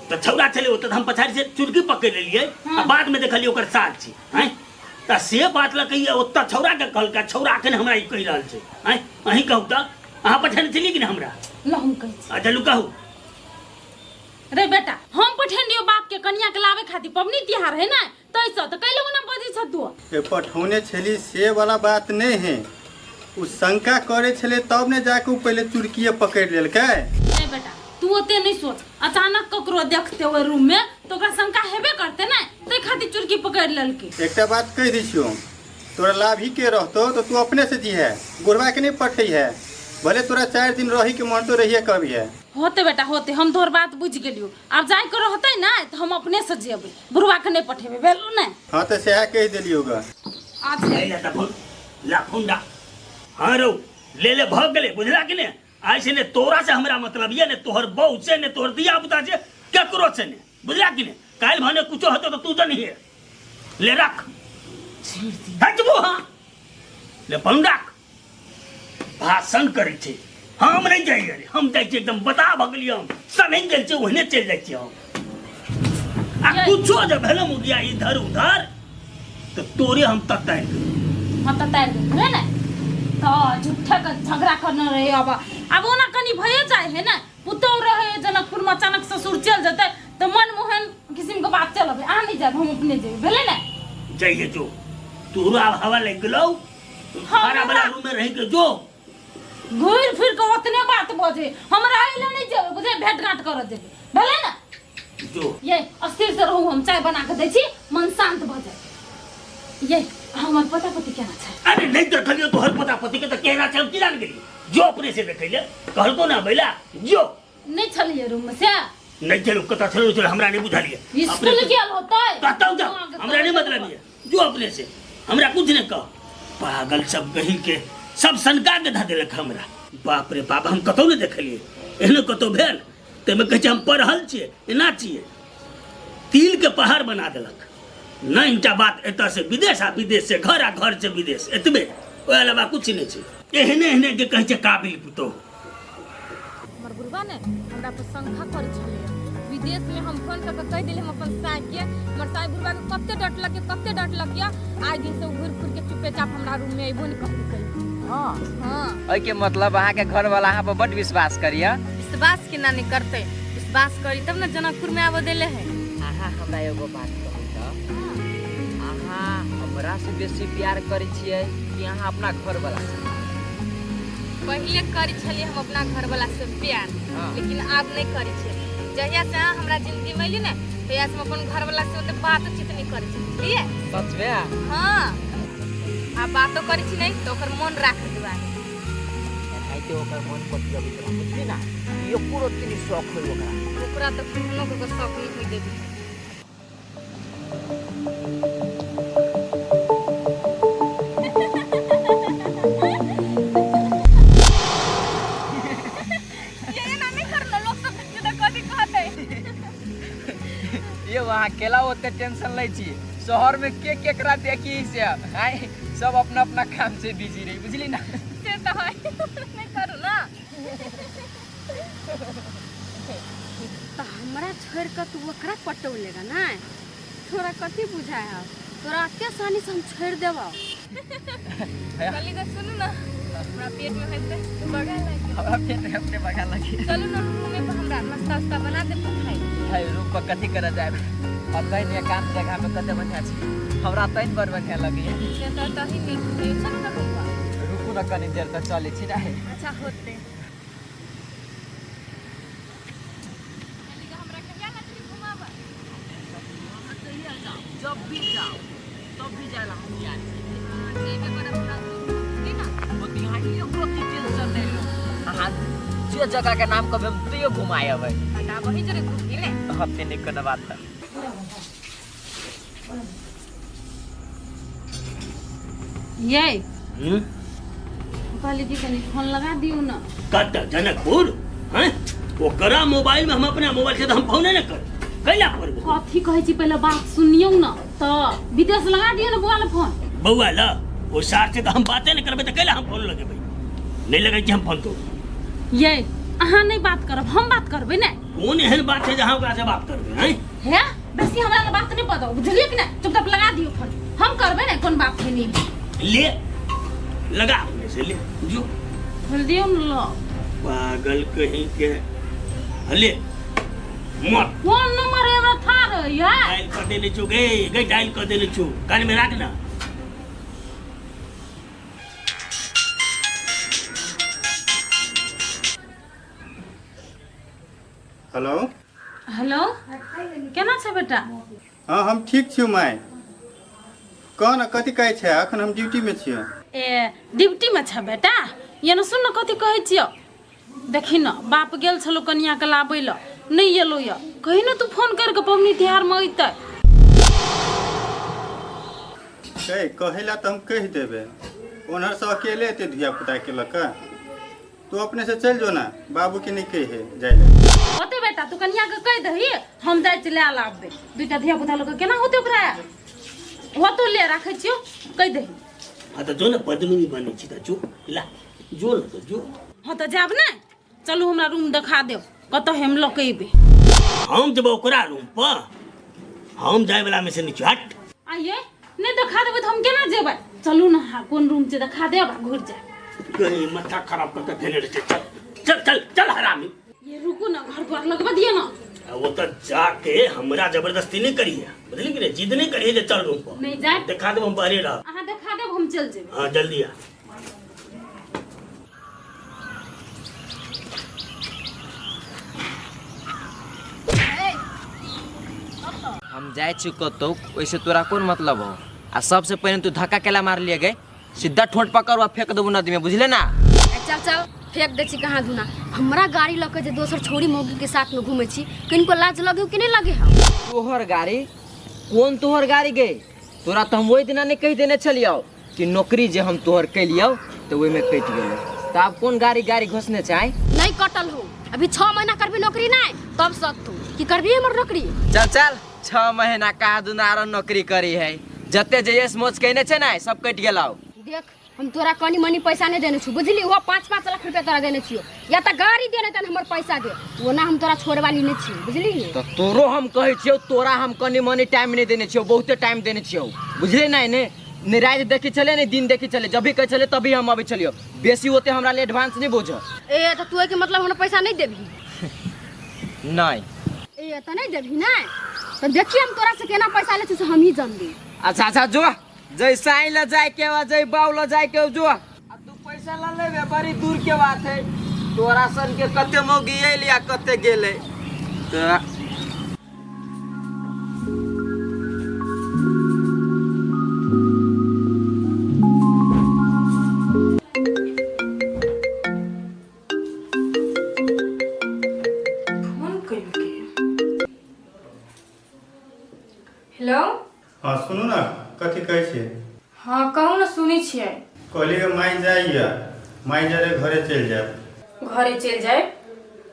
तऽ छौड़ा छलै ओतऽ, हम पछाड़ी से चुरकी पकड़ि लेलियै। हाँ। आ बाद में देखलियै ओकर सार छी। हैं, तऽ से बात लऽ के ओतऽ छौड़ा के कहलकै, छौड़ा अखन हमरा ई कहि रहल छै। हैं, अहीं कहू तऽ अहाँ पठेने छलियै कि नहि हमरा? ल हम कहै छी। अच्छा लू कहू। रे बेटा, हम पठेने रहियो बाप के कनिया के लावे खातिर, पबनी तिहार है ना, तैसँ तऽ कैले ओना बजै छ तू? ए पठौने छली से वाला बात नहीं है, उ शंका करे छले तब ने जाके उ पहले चुरकिए पकड़ लेलकै। नहीं बेटा, तू ओते नहीं सोच, अचानक ककरो देखते ओहि रूम में तो ओकरा शंका हेबे करते ने, तै खातिर चुरकी पकड़ लेलकै। एकटा बात कहि दै छियौ, तोरा लाभी के रहतो तो तू अपने से जी है, गोरवा के नहीं पठै है, भले तोरा 4 दिन रही के मन तो रहिए कभी है। होते बेटा होते, हम तोहर बात बुझ गेलियो, आब जाय के रहते ना तो हम अपने से जेबै, बुढ़वा के नहीं पठेबै, भेलो ने? हाँ तो सएह कहि देलियो ग। अच्छा। ले ले फोन, ला फोन दा। हाँ रौ, ले ले भग गेलै, बुझला कि ने? आइ से ने तोरा से हमरा मतलब ये ने तोहर बहू से ने तोहर दिया पुता से केकरो से ने, बुझला कि ने? काल्हि भने कुछो हेतौ तऽ तू जनिहे। ले रख। हटबो हाँ। ले फोन रख। भाषण करै छै, हम नहीं जाइए रे, हम जाइ छियै एकदम बता भगलियै हम, सनहि गेल छियै ओहने चलि जाइ छियै हम। आ कुछो जे भेलै मुगिया इधर उधर तऽ तोरे हम ततारि देबै। हम ततारि देबै ने, तऽ झूठे के झगड़ा करने रहे। अब अब ओना कनी भए जाइ है ने, पुतोह रहे जनकपुर में अचानक ससुर चल जेतै तऽ मनमोहन किसिम के बात चलबै। अहाँ नहीं जायब, हम अपने जेबै, भेलै ने? जाइए जो, तोहरो आब हवा लागि गेलौ। भाड़ा वाला रूम में रह के जो। घूर फिर के ओतने बात बजे, हमरा अइले नहीं जेबै, बुझे भेंट घाट करऽ जेबै, भेलै ने? जो। ये अस्थिर से रहू, हम चाय बना के दै छी, मन शांत भऽ जाय। ये हमर पता पति केना छै? अरे नहीं देखलियो तोहर पता पति के, तऽ केना छै हम की जान गेलियो? जो अपने से देखैले कहलको ना बैला जो। नहीं छलिए रूम में से? नहीं चलू, कतऽ छलू चलू, हमरा नहीं बुझलिए। स्कूल गेल होतै। कतौ जाओ, हमरा नहीं मतलब ये। जो अपने से, हमरा कुछ नहीं कह। पागल सब कहीं के सब सनका के धऽ देलक हमरा। बाप रे बाप, हम कतौ नहीं देखलिए एहनो कतौ भेल। ताहिमे कहै छै हम पढ़ल छियै, एना छियै, तिल के पहाड़ बना देलक। नहीं टा बात, एतऽ से विदेश आ विदेश से घर आ घर से विदेश, एतबे, ओहि अलावा कुछ नहीं छै। एहने एहने के कहै छै काबिल पुतोह। हमर बुढ़वा ने हमरा पर शंका करै छलैया विदेश में। हम फोन कऽ के कहि देली हम अपन साय के। हमर साय बुढ़वा के कते डटलक या, कते डटलक या, आइ दिन से ओ घुरि फिर के चुपेचाप हमरा रूम में अयबो नहि कहलकै। हाँ। एहिके मतलब अहाँके घरवाला अहाँ पर बड्ड विश्वास करिए। विश्वास केना नहि करतै? विश्वास करी तब ने जनकपुर में आबऽ देले है। अहाँ हमरा एगो बात कहू तऽ, अहाँ हमरा से बेसी प्यार करै छियै कि अहाँ अपना घरवाला से? पहिले करी छलियै हम अपना घरवाला से प्यार। लेकिन आब नहीं करी छियै। जहिया से अहाँ हमरा जिंदगी में अयली ने, तहिया से हम अपन घरवाला से ओते बातचीत नहीं करै छी, बुझलियै? सच में? हाँ, आ बातो करै छी नहीं तऽ ओकर मन राखै दुआरे। एनाहिते ओकर मन पतियबैत रह, बुझली ना? एको रत्ती नहि शौक होय ओकरा। ओकरा तऽ कखनो कऽ शौक नहीं होय देबी। ये एना नहीं करना, लोग सब देखिए तऽ कथी कहतै? ये वहाँ अकेला ओते टेंशन लै छी? शहर में के केकरा देखी से आय, सब अपना अपना काम से बिजी रही, बुझली ना? से तऽ है, नहीं करू ना। तऽ हमरा छोड़ि कऽ तू ओकरा पटौलेगा नहि? तोरा कथी बुझाय हौ? तोरा एते आसानी से हम छोड़ि देबौ? कहली तऽ सुनू ना, हमरा पेट में होते बगा लागे। हमरा पेट में अपने बगा लगे। चलू ना रूम में पर, हमरा नाश्ता उस्ता बना दे तो खाई। है, रुक कऽ कथी करऽ जायब? अतै ने एकांत जगह में कते बढ़िया छै, हमरा तैन बड़ बढ़िया लगैया। से तऽ तही नीक छै। चलू ना रूम पर। रुकू ने कनी देर तऽ चलै छी ने। अच्छा होते। हमरा कहिया लचली घुमाबऽ? जब भी जाओ तब भी जाए ला हम तैयार छी। जेबे करब हमरा घुमती ना। मोतिहारी एको रत्ती टेंशन नहि लो। अहाँ जे जगह के नाम कहबै हम तैयो घुमाय अबै। आ वही जरे घुमती ने। हफ्ते नहि कोनो बात। ये हम्म? कहली कि कनी फोन लगा दियौ ना। कतऽ जनकपुर हैं? ओकरा मोबाइल में हम अपना मोबाइल से तो हम फोने न कर कैला करबो। कथी कहै छी, पहिले बात सुनियौ ना। तऽ विदेश लगा दियौ ने बौआ ले फोन। बौआ ल ओ सार से तो हम बाते न करबै तऽ कैला हम फोन लगेबै? नहीं लगै छी हम फोन तो। ये अहाँ नहीं बात करब, हम बात करबै ने। कोन एहन बात है जहाँ ओकरा से बात करबै हैं? हे, बेसी हमरा लग बात नहीं बताओ, बुझलियै कि नहीं? चुपचाप लगा दियौ फोन, हम करबै ने। कोन बात है? नहीं। ले लगा अपने से, ले जो। खोल दियौ ने ल। पागल कहीं के, ले मत। फोन नंबर हमरा था रहैया। डायल कर देने छु गे गे, डायल कर देने छु, कान में राख ना। हेलो। हेलो, केना छै बेटा? हाँ, हम ठीक छी माय। कह ने, कथी कहै छै? अखन हम ड्यूटीमे छियै। ए, ड्यूटीमे छ बेटा? ये ने सुन ने, कथी कहै छियौ, देखी न, बाप गेल छलो कनिया के लाबै लए, नहि एलो यऽ। कही ने तू फोन करि कऽ पबनी तिहारमे अयतै। कहे ला तऽ हम कहि देबै। ओनहरसँ अकेले एते धिया पुताके लऽ कऽ तू अपने से चलि जो ना, बाबू के नहीं कहे जाय ले। होते बेटा, तू कनिया के कहि दही, हम जाइ छी लए लाबबै। दुइटा धिया पुता लऽ कऽ केना होतै ओकरा? होतो, ले राखै छियौ, कहि दही। हाँ तऽ जो ने, पद्मिनी बनै छी तऽ जो ला, जो ने तऽ जो। हाँ तऽ जायब ने, चलू हमरा रूम देखा देब, कतऽ हम लऽ के अयबै। हम जेबै ओकरा रूम पर? हम जाय वाला में से नीचे हट। आइए नहि देखा देबै तऽ हम केना जेबै? चलू ने, हाँ, कोन रूम छै देखा देब आ घुरि जायब। कहीं माथा खराब करके धेने रहै छै। चल चल चल चल हरामी। ये रुकू ना, घर द्वार लगवा दिए ना। वो तो जाके हमरा जबरदस्ती नहीं करिए, बुझली कि नहीं? जिद नहीं करिए जे चल रूम पर। नहीं जाए। देखा देब हम बाहरे रह। अहाँ देखा देब, हम चल जेबै। हाँ जल्दी आ। हम जाए छी कतौ, ओइसे तोरा कोन मतलब हो? आ सबसे पहले तू धक्का केला मार लिए गए, सीधा ठोंट पकड़ आ फेंक देबू नदी में, बुझले ना? चल चल फेंक दे छी कहाँ दूना। हमरा गाड़ी लऽ के जे दोसर छोरी मौगी के साथ में घूमे छी, किनको लाज लगे कि नहीं लगे? हम तोहर गाड़ी? कोन तोहर गाड़ी गे? तोरा तो हम वही दिना नहीं कह देने छलियौ कि नौकरी जे हम तोहर कैलियौ तो ओहिमे कटि गेलै, तो आब कोन गाड़ी गाड़ी घोसने चाहे? नहीं कटल हो, अभी 6 महीना करबी नौकरी नहीं तब सत तू की करबी हमर नौकरी। चल चल 6 महीना कहा दूना आरो नौकरी करी है, जते जे यस मोच कहने छे ना सब कटि गेलौ। देख हम तोरा कनी मनी पैसा नहीं देने छु, बुझली? वो 5-5 लाख रुपया तोरा देने छियो, या त गाड़ी देने तन हमर पैसा दे, वो ना हम तोरा छोड़े वाली नहीं छी, बुझली? तो तोरो हम कहै छियौ, तोरा हम कनी मनी टाइम नहीं देने छियौ, बहुते टाइम देने छियौ, बुझले ना? ने ने रात देखी छले ने दिन देखी छले, जब भी कहै छले तभी हम अबै छलियौ, बेसी ओते हमरा ले एडवांस नहीं बुझ। ए त तू के मतलब हमरा पैसा नहीं देबही? नहीं। ए त नहीं देबही ना, त देखी हम तोरा से केना पैसा ले छी से हम ही जानबी। अच्छा अच्छा जो जैसा आई ल जाए के वा जै बाऊ ल जाए के जो, आ तू पैसा ल लेबे बड़ी दूर के बात है, तोरा सन के कते मौगी अइली आ कते गेलै। तो फोन कइलकै। हेलो। हाँ सुनू ना, कथी कहै छियै? हाँ कहू ना, सुनै छियै। कहलियै माइ जाइए, माइ जाए घरे चलि जायब। घरे चलि जाए?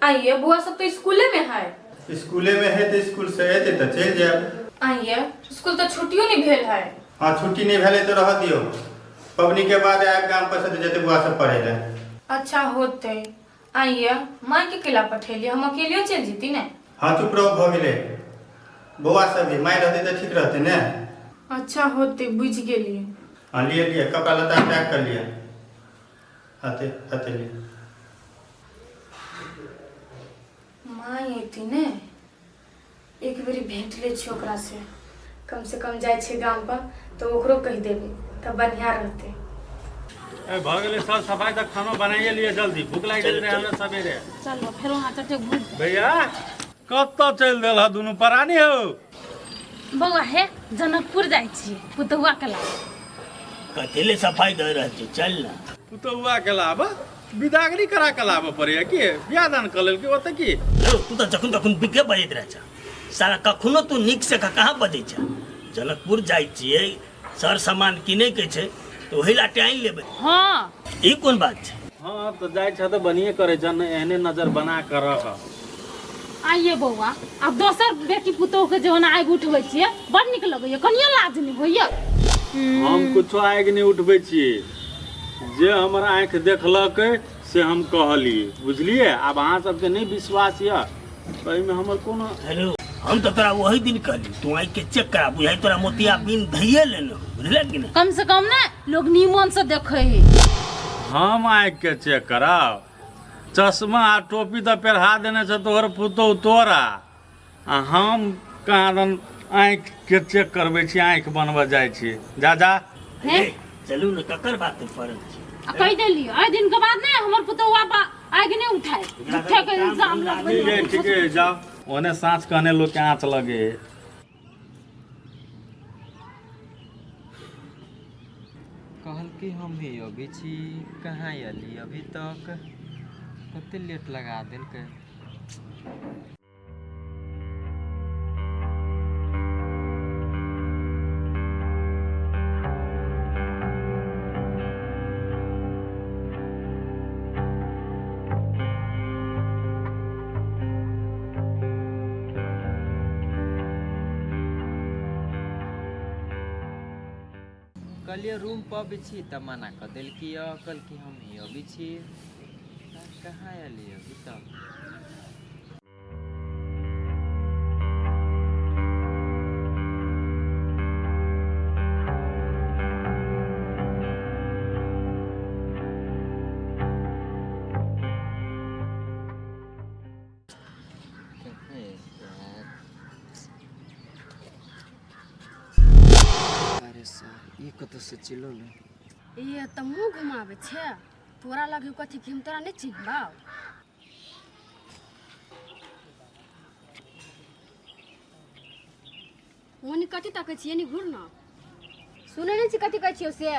आइए बुआ सब तो स्कूले में है। स्कूले में है तो स्कूल से एतै तऽ चलि जायब। आइए स्कूल तो छुट्टियो नहीं भेल है। हाँ छुट्टी नहीं भेलै तऽ रह दियौ, पबनी के बाद आयब गाम पर से तऽ जेतै बुआ सब पढ़ै लए। अच्छा होते। आइए माँ के केला पठेलिए, हम अकेलियो चलि जेती ने। हाँ चुप रहो, भऽ गेलै। बौआ सब भी माइ रहतै तऽ ठीक रहतै ने। अच्छा होते, बुझि गेलिए। हाँ लिए लिए कपड़ा लत्ता पैक कर लिअ, हाथे हाथे लिए। माँ एती ने एक बेरी भेंट ले छी ओकरा से, कम से कम जाइ छै गाम पर तो ओकरो कहि देबै तऽ बढ़िया रहतै। ए भऽ गेलै सर सफाई तऽ खाना बनाइए लिए जल्दी, भूख लागि गेल रहे हमरा सवेरे। चलो फेर वहाँ चटे भूख। भैया कतऽ चलि देल ह दुनू प्राणी हो? बौआ हे जनकपुर जाइ छी पुतहुआ के लाब। कथी ले सफाई दे रहल छी, चल ना। पुतहुआ के लाब विदागरी करा के लाबऽ पड़ैया कि बियाह दान कऽ लेलकै ओतऽ की? रौ तू तऽ जखन तखन बिके बजैत रहै छ साला, कखनो तू नीक से कहाँ बजै छ? जनकपुर जाइ छियै सर सामान किनै के छै तऽ ओहि लाटे आनि लेबै। हाँ ई कोन बात छै? हाँ तऽ जाइ छ तऽ बढ़िए करै छ, ने एहने नजर बना कऽ रह। आइए बौआ, आब दोसर बेटी पुतोह के जे ओना आगि उठबै छियै बड़ नीक लगैया, कनियो लाज नहि होइया? हम कुछो आगि नहि उठबै छियै, जे हमर आँखि देखलकै से हम कहलियै, बुझलियै? आब अहाँ सबके नहि विश्वास यऽ तऽ एहिमे हमर कोनो। हेलो हम तऽ तोरा वही दिन कहली तू आँखि के चेक करा, बुझाइ तोरा मोतिया बिन धैये लेने हो, बुझले कि नहि? कम से कम ने लोग नीमन से देखै है। हम आँखि के चेक कराउ? चश्मा आ टोपी तऽ पेढ़ा देने छै तोहर पुतोहु तोरा, आ हम कहाँ दन आँखि के चेक करबै छी, आँखि बनबऽ जाइ छी। जा जा। हे चलू ने, ककर बात पे पड़ल छी? आ कहि देलियै एहि दिन के बाद ने हमर पुतोहुआ आगि नहि उठाय, झूठे के इल्जाम लगबै। ठीक है ठीक है जाओ, ओने साँच कहने लोग के आँच लगे है। कहल कि हम ही अभी छी, कहाँ अली अभी तक, कते लेट लगा देलकै। कहलिए रूम पर अबै छी तऽ मना कऽ देलकी यऽ, कहलकी हम ही अबै छी, कहाँ अली अभी तक। रे सर ई कतऽ से चिल्लौलै ये तऽ मुँह घुमाबै छै तोरा लगे कथी कि हम तोरा नहि चिन्हबौ ओनी कथी तकै छियै एनी घुर न सुनै नहि छी कथी कहै छियौ से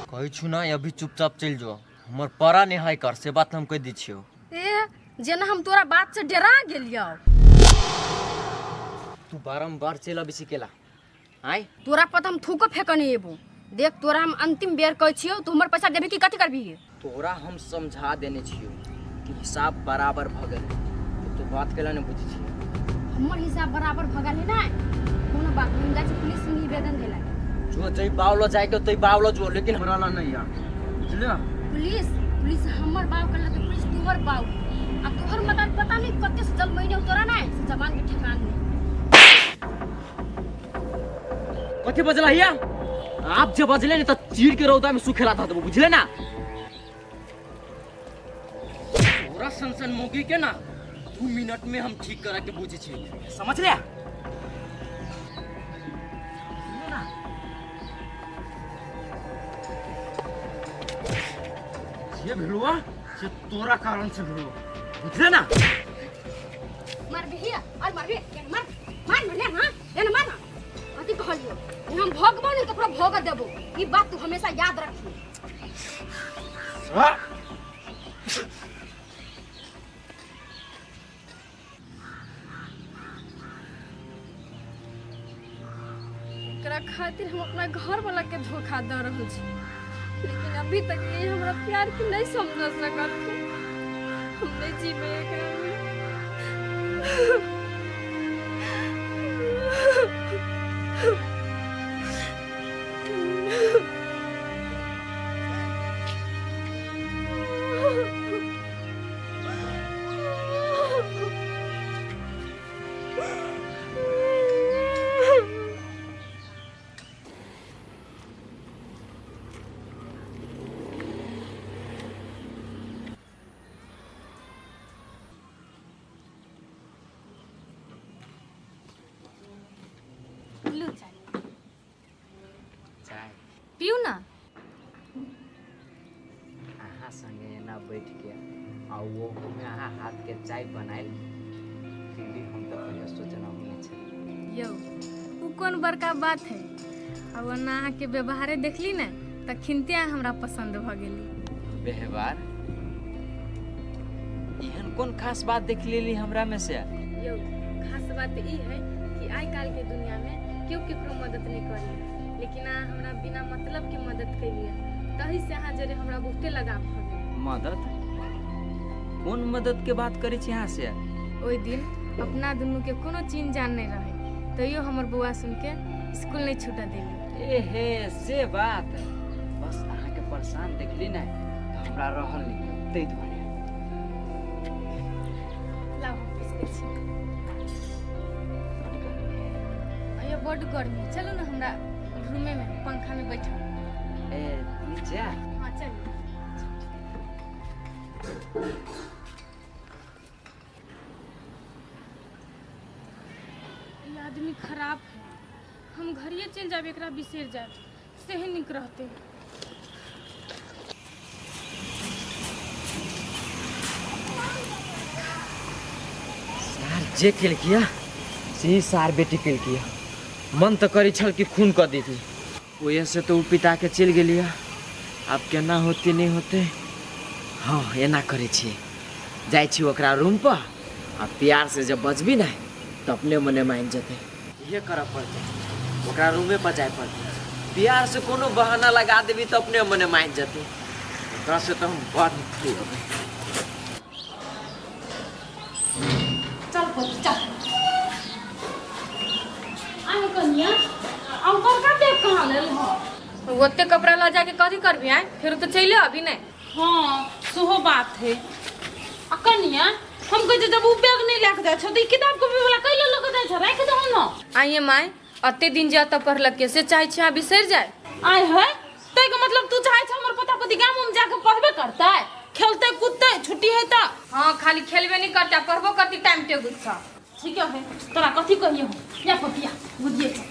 कहै छु ना अभी चुपचाप चलि जो हमर परा नहि हाइ कर से बात हम कहि दै छियौ ए जेना हम तोरा बात से डरा गेलियौ तू बारम्बार चलि अबै छी केला आय तोरा पर तऽ हम थूको फेकऽ नहि एबो देख तोरा हम अंतिम बेर कहै छियौ तू हमर पैसा देबही कि कथी करबही तोरा हम समझा देने छियौ कि हिसाब बराबर भऽ गेलै तऽ तू बात केला नहि बुझै छी हमर हिसाब बराबर भऽ गेल है ने कोनो बात नहीं हम जाइ छी पुलिस से निवेदन देला जो जै बावलो जाइके तै बावलो जो लेकिन हमरा ला नहीं आ बुझलियै पुलिस पुलिस हमर बाव करला तऽ पुलिस तोहर बाव आ तोहर मकान पता नहीं कते से जल महीने तोरा नहीं से जबान के ठेकान नहीं कथी बजला हिया आप जे बजले ने तऽ चीर के रौदा में सुखेला धऽ देबो बुझले ना तोरा सन सन मौगी के ना 2 मिनट में हम ठीक करा के बुझे छी समझ लिया जे भेलुआ से तोरा कारण से भेलुआ बुझले ना मार भी और मार भी मार मार मार ले हां ले ना मार ना कथी कहलियो हम भोगबो नहीं ककरो भोग देबो ई बात तू हमेशा याद रखी हाँ। एकरा खातिर हम अपना घर वाला के धोखा दऽ रहल छी लेकिन अभी तक ये हमरा प्यार के नहीं समझ सकल हम नहीं जीवे एकरा में। लू चाय चाय पीऊ ना अहाँ संगे एना बैठ के आ ओहोमे अहाँ हाथके चाय बनायल फिर भी हम तऽ कहियो सोचलहुँ नहि छली यौ उ कोन बड़का बात है आ ओना अहाँके व्यवहारे देखली ने तखिनते अहाँ हमरा पसन्द भऽ गेली व्यवहार एहन कोन खास बात देख लेली हमरा में से यौ खास बात ई है कि आइ काल्हि के दुनिया में केओ केकरो मदद नहीं करी लेकिन अहाँ हमरा बिना मतलब के मदद कैलियै तही से अहाँ जरे हमरा बहुते लगाव भऽ गेल मदद कोन मदद के बात करै छी अहाँ से ओहि दिन अपना दुनू के कोनो चिन्ह जान नहीं रहे तैयो हमर बौआ सुन के स्कूल नहीं छूटऽ देली एहे से बात बस अहाँके परेशान देखली ने तऽ हमरा रहल नहि गेल ताहि दुआरे लाउ हम पीस दै छी अयो बड्ड गर्मी है। चलू ना हमरा रूमे में पंखा में बैठो ए नीचे हाँ चलू ई आदमी खराब है हम घरिए चलि जायब एकरा बिसरि जायब सेहे नीक रहतै सार जे केलकिया से सार बेटी केलकिया मन तऽ करै छल कि खून कऽ देती ओहे से तऽ ओ पिता के चलि गेलियै आब केना होते नहि होते हँ एना करै छियै जाइ छी ओकरा रूम पर आ प्यार से जब बजबी ने तऽ अपने मने मानि जेतै इहे करऽ पड़तै ओकरा रूमे पर जाय पड़तै प्यार से कोनो बहाना लगा देबी तऽ अपने मने मानि जेतै ओकरा से तऽ हम बड़ निकली होबै चल पति चल आइ कनिया हम बड़का बैग कहाँ लेल हो ओते कपड़ा लऽ जाके कथी करबी आय फेर तऽ चलि अभी नहि हाँ सेहो बात है आ कनिया हम कहै छियै जब उ बैग नहि लए के जाइ छौ तऽ ई किताब कॉपी वाला कैले लऽ के जाइ छौ राखि दहो न आइए माय अते दिन जे एतऽ पढ़लकै से चाहै छी अहाँ बिसरि जाय आय है ताहिके मतलब तू चाहै छ हमर पोता पोती गाम उम जाके पढ़बे करतै खेलतै कूदतै छुट्टी है तऽ हाँ खाली खेलबे नहीं करते आ पढ़बो करती टाइम टेबुल से ठीक है तोरा कथी कहियो या पतिया बुझिए चल।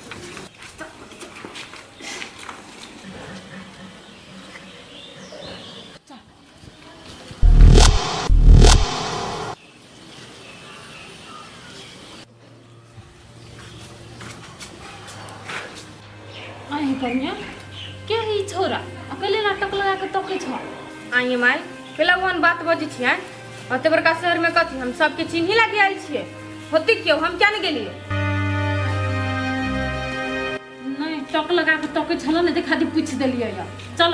अहीं कनिया के है ई छोरा अकेले नाटक लगा के तकै छ आइए माय केला ओहन बात बजै छियै ओते बड़का शहरमे कथी हम सबके चिन्ही लागी आयल छियै होती क्यों हम क्या नहीं गेलियै नहीं टक लगा के तकै छल ने देखा दी पूछि देलियै या चल।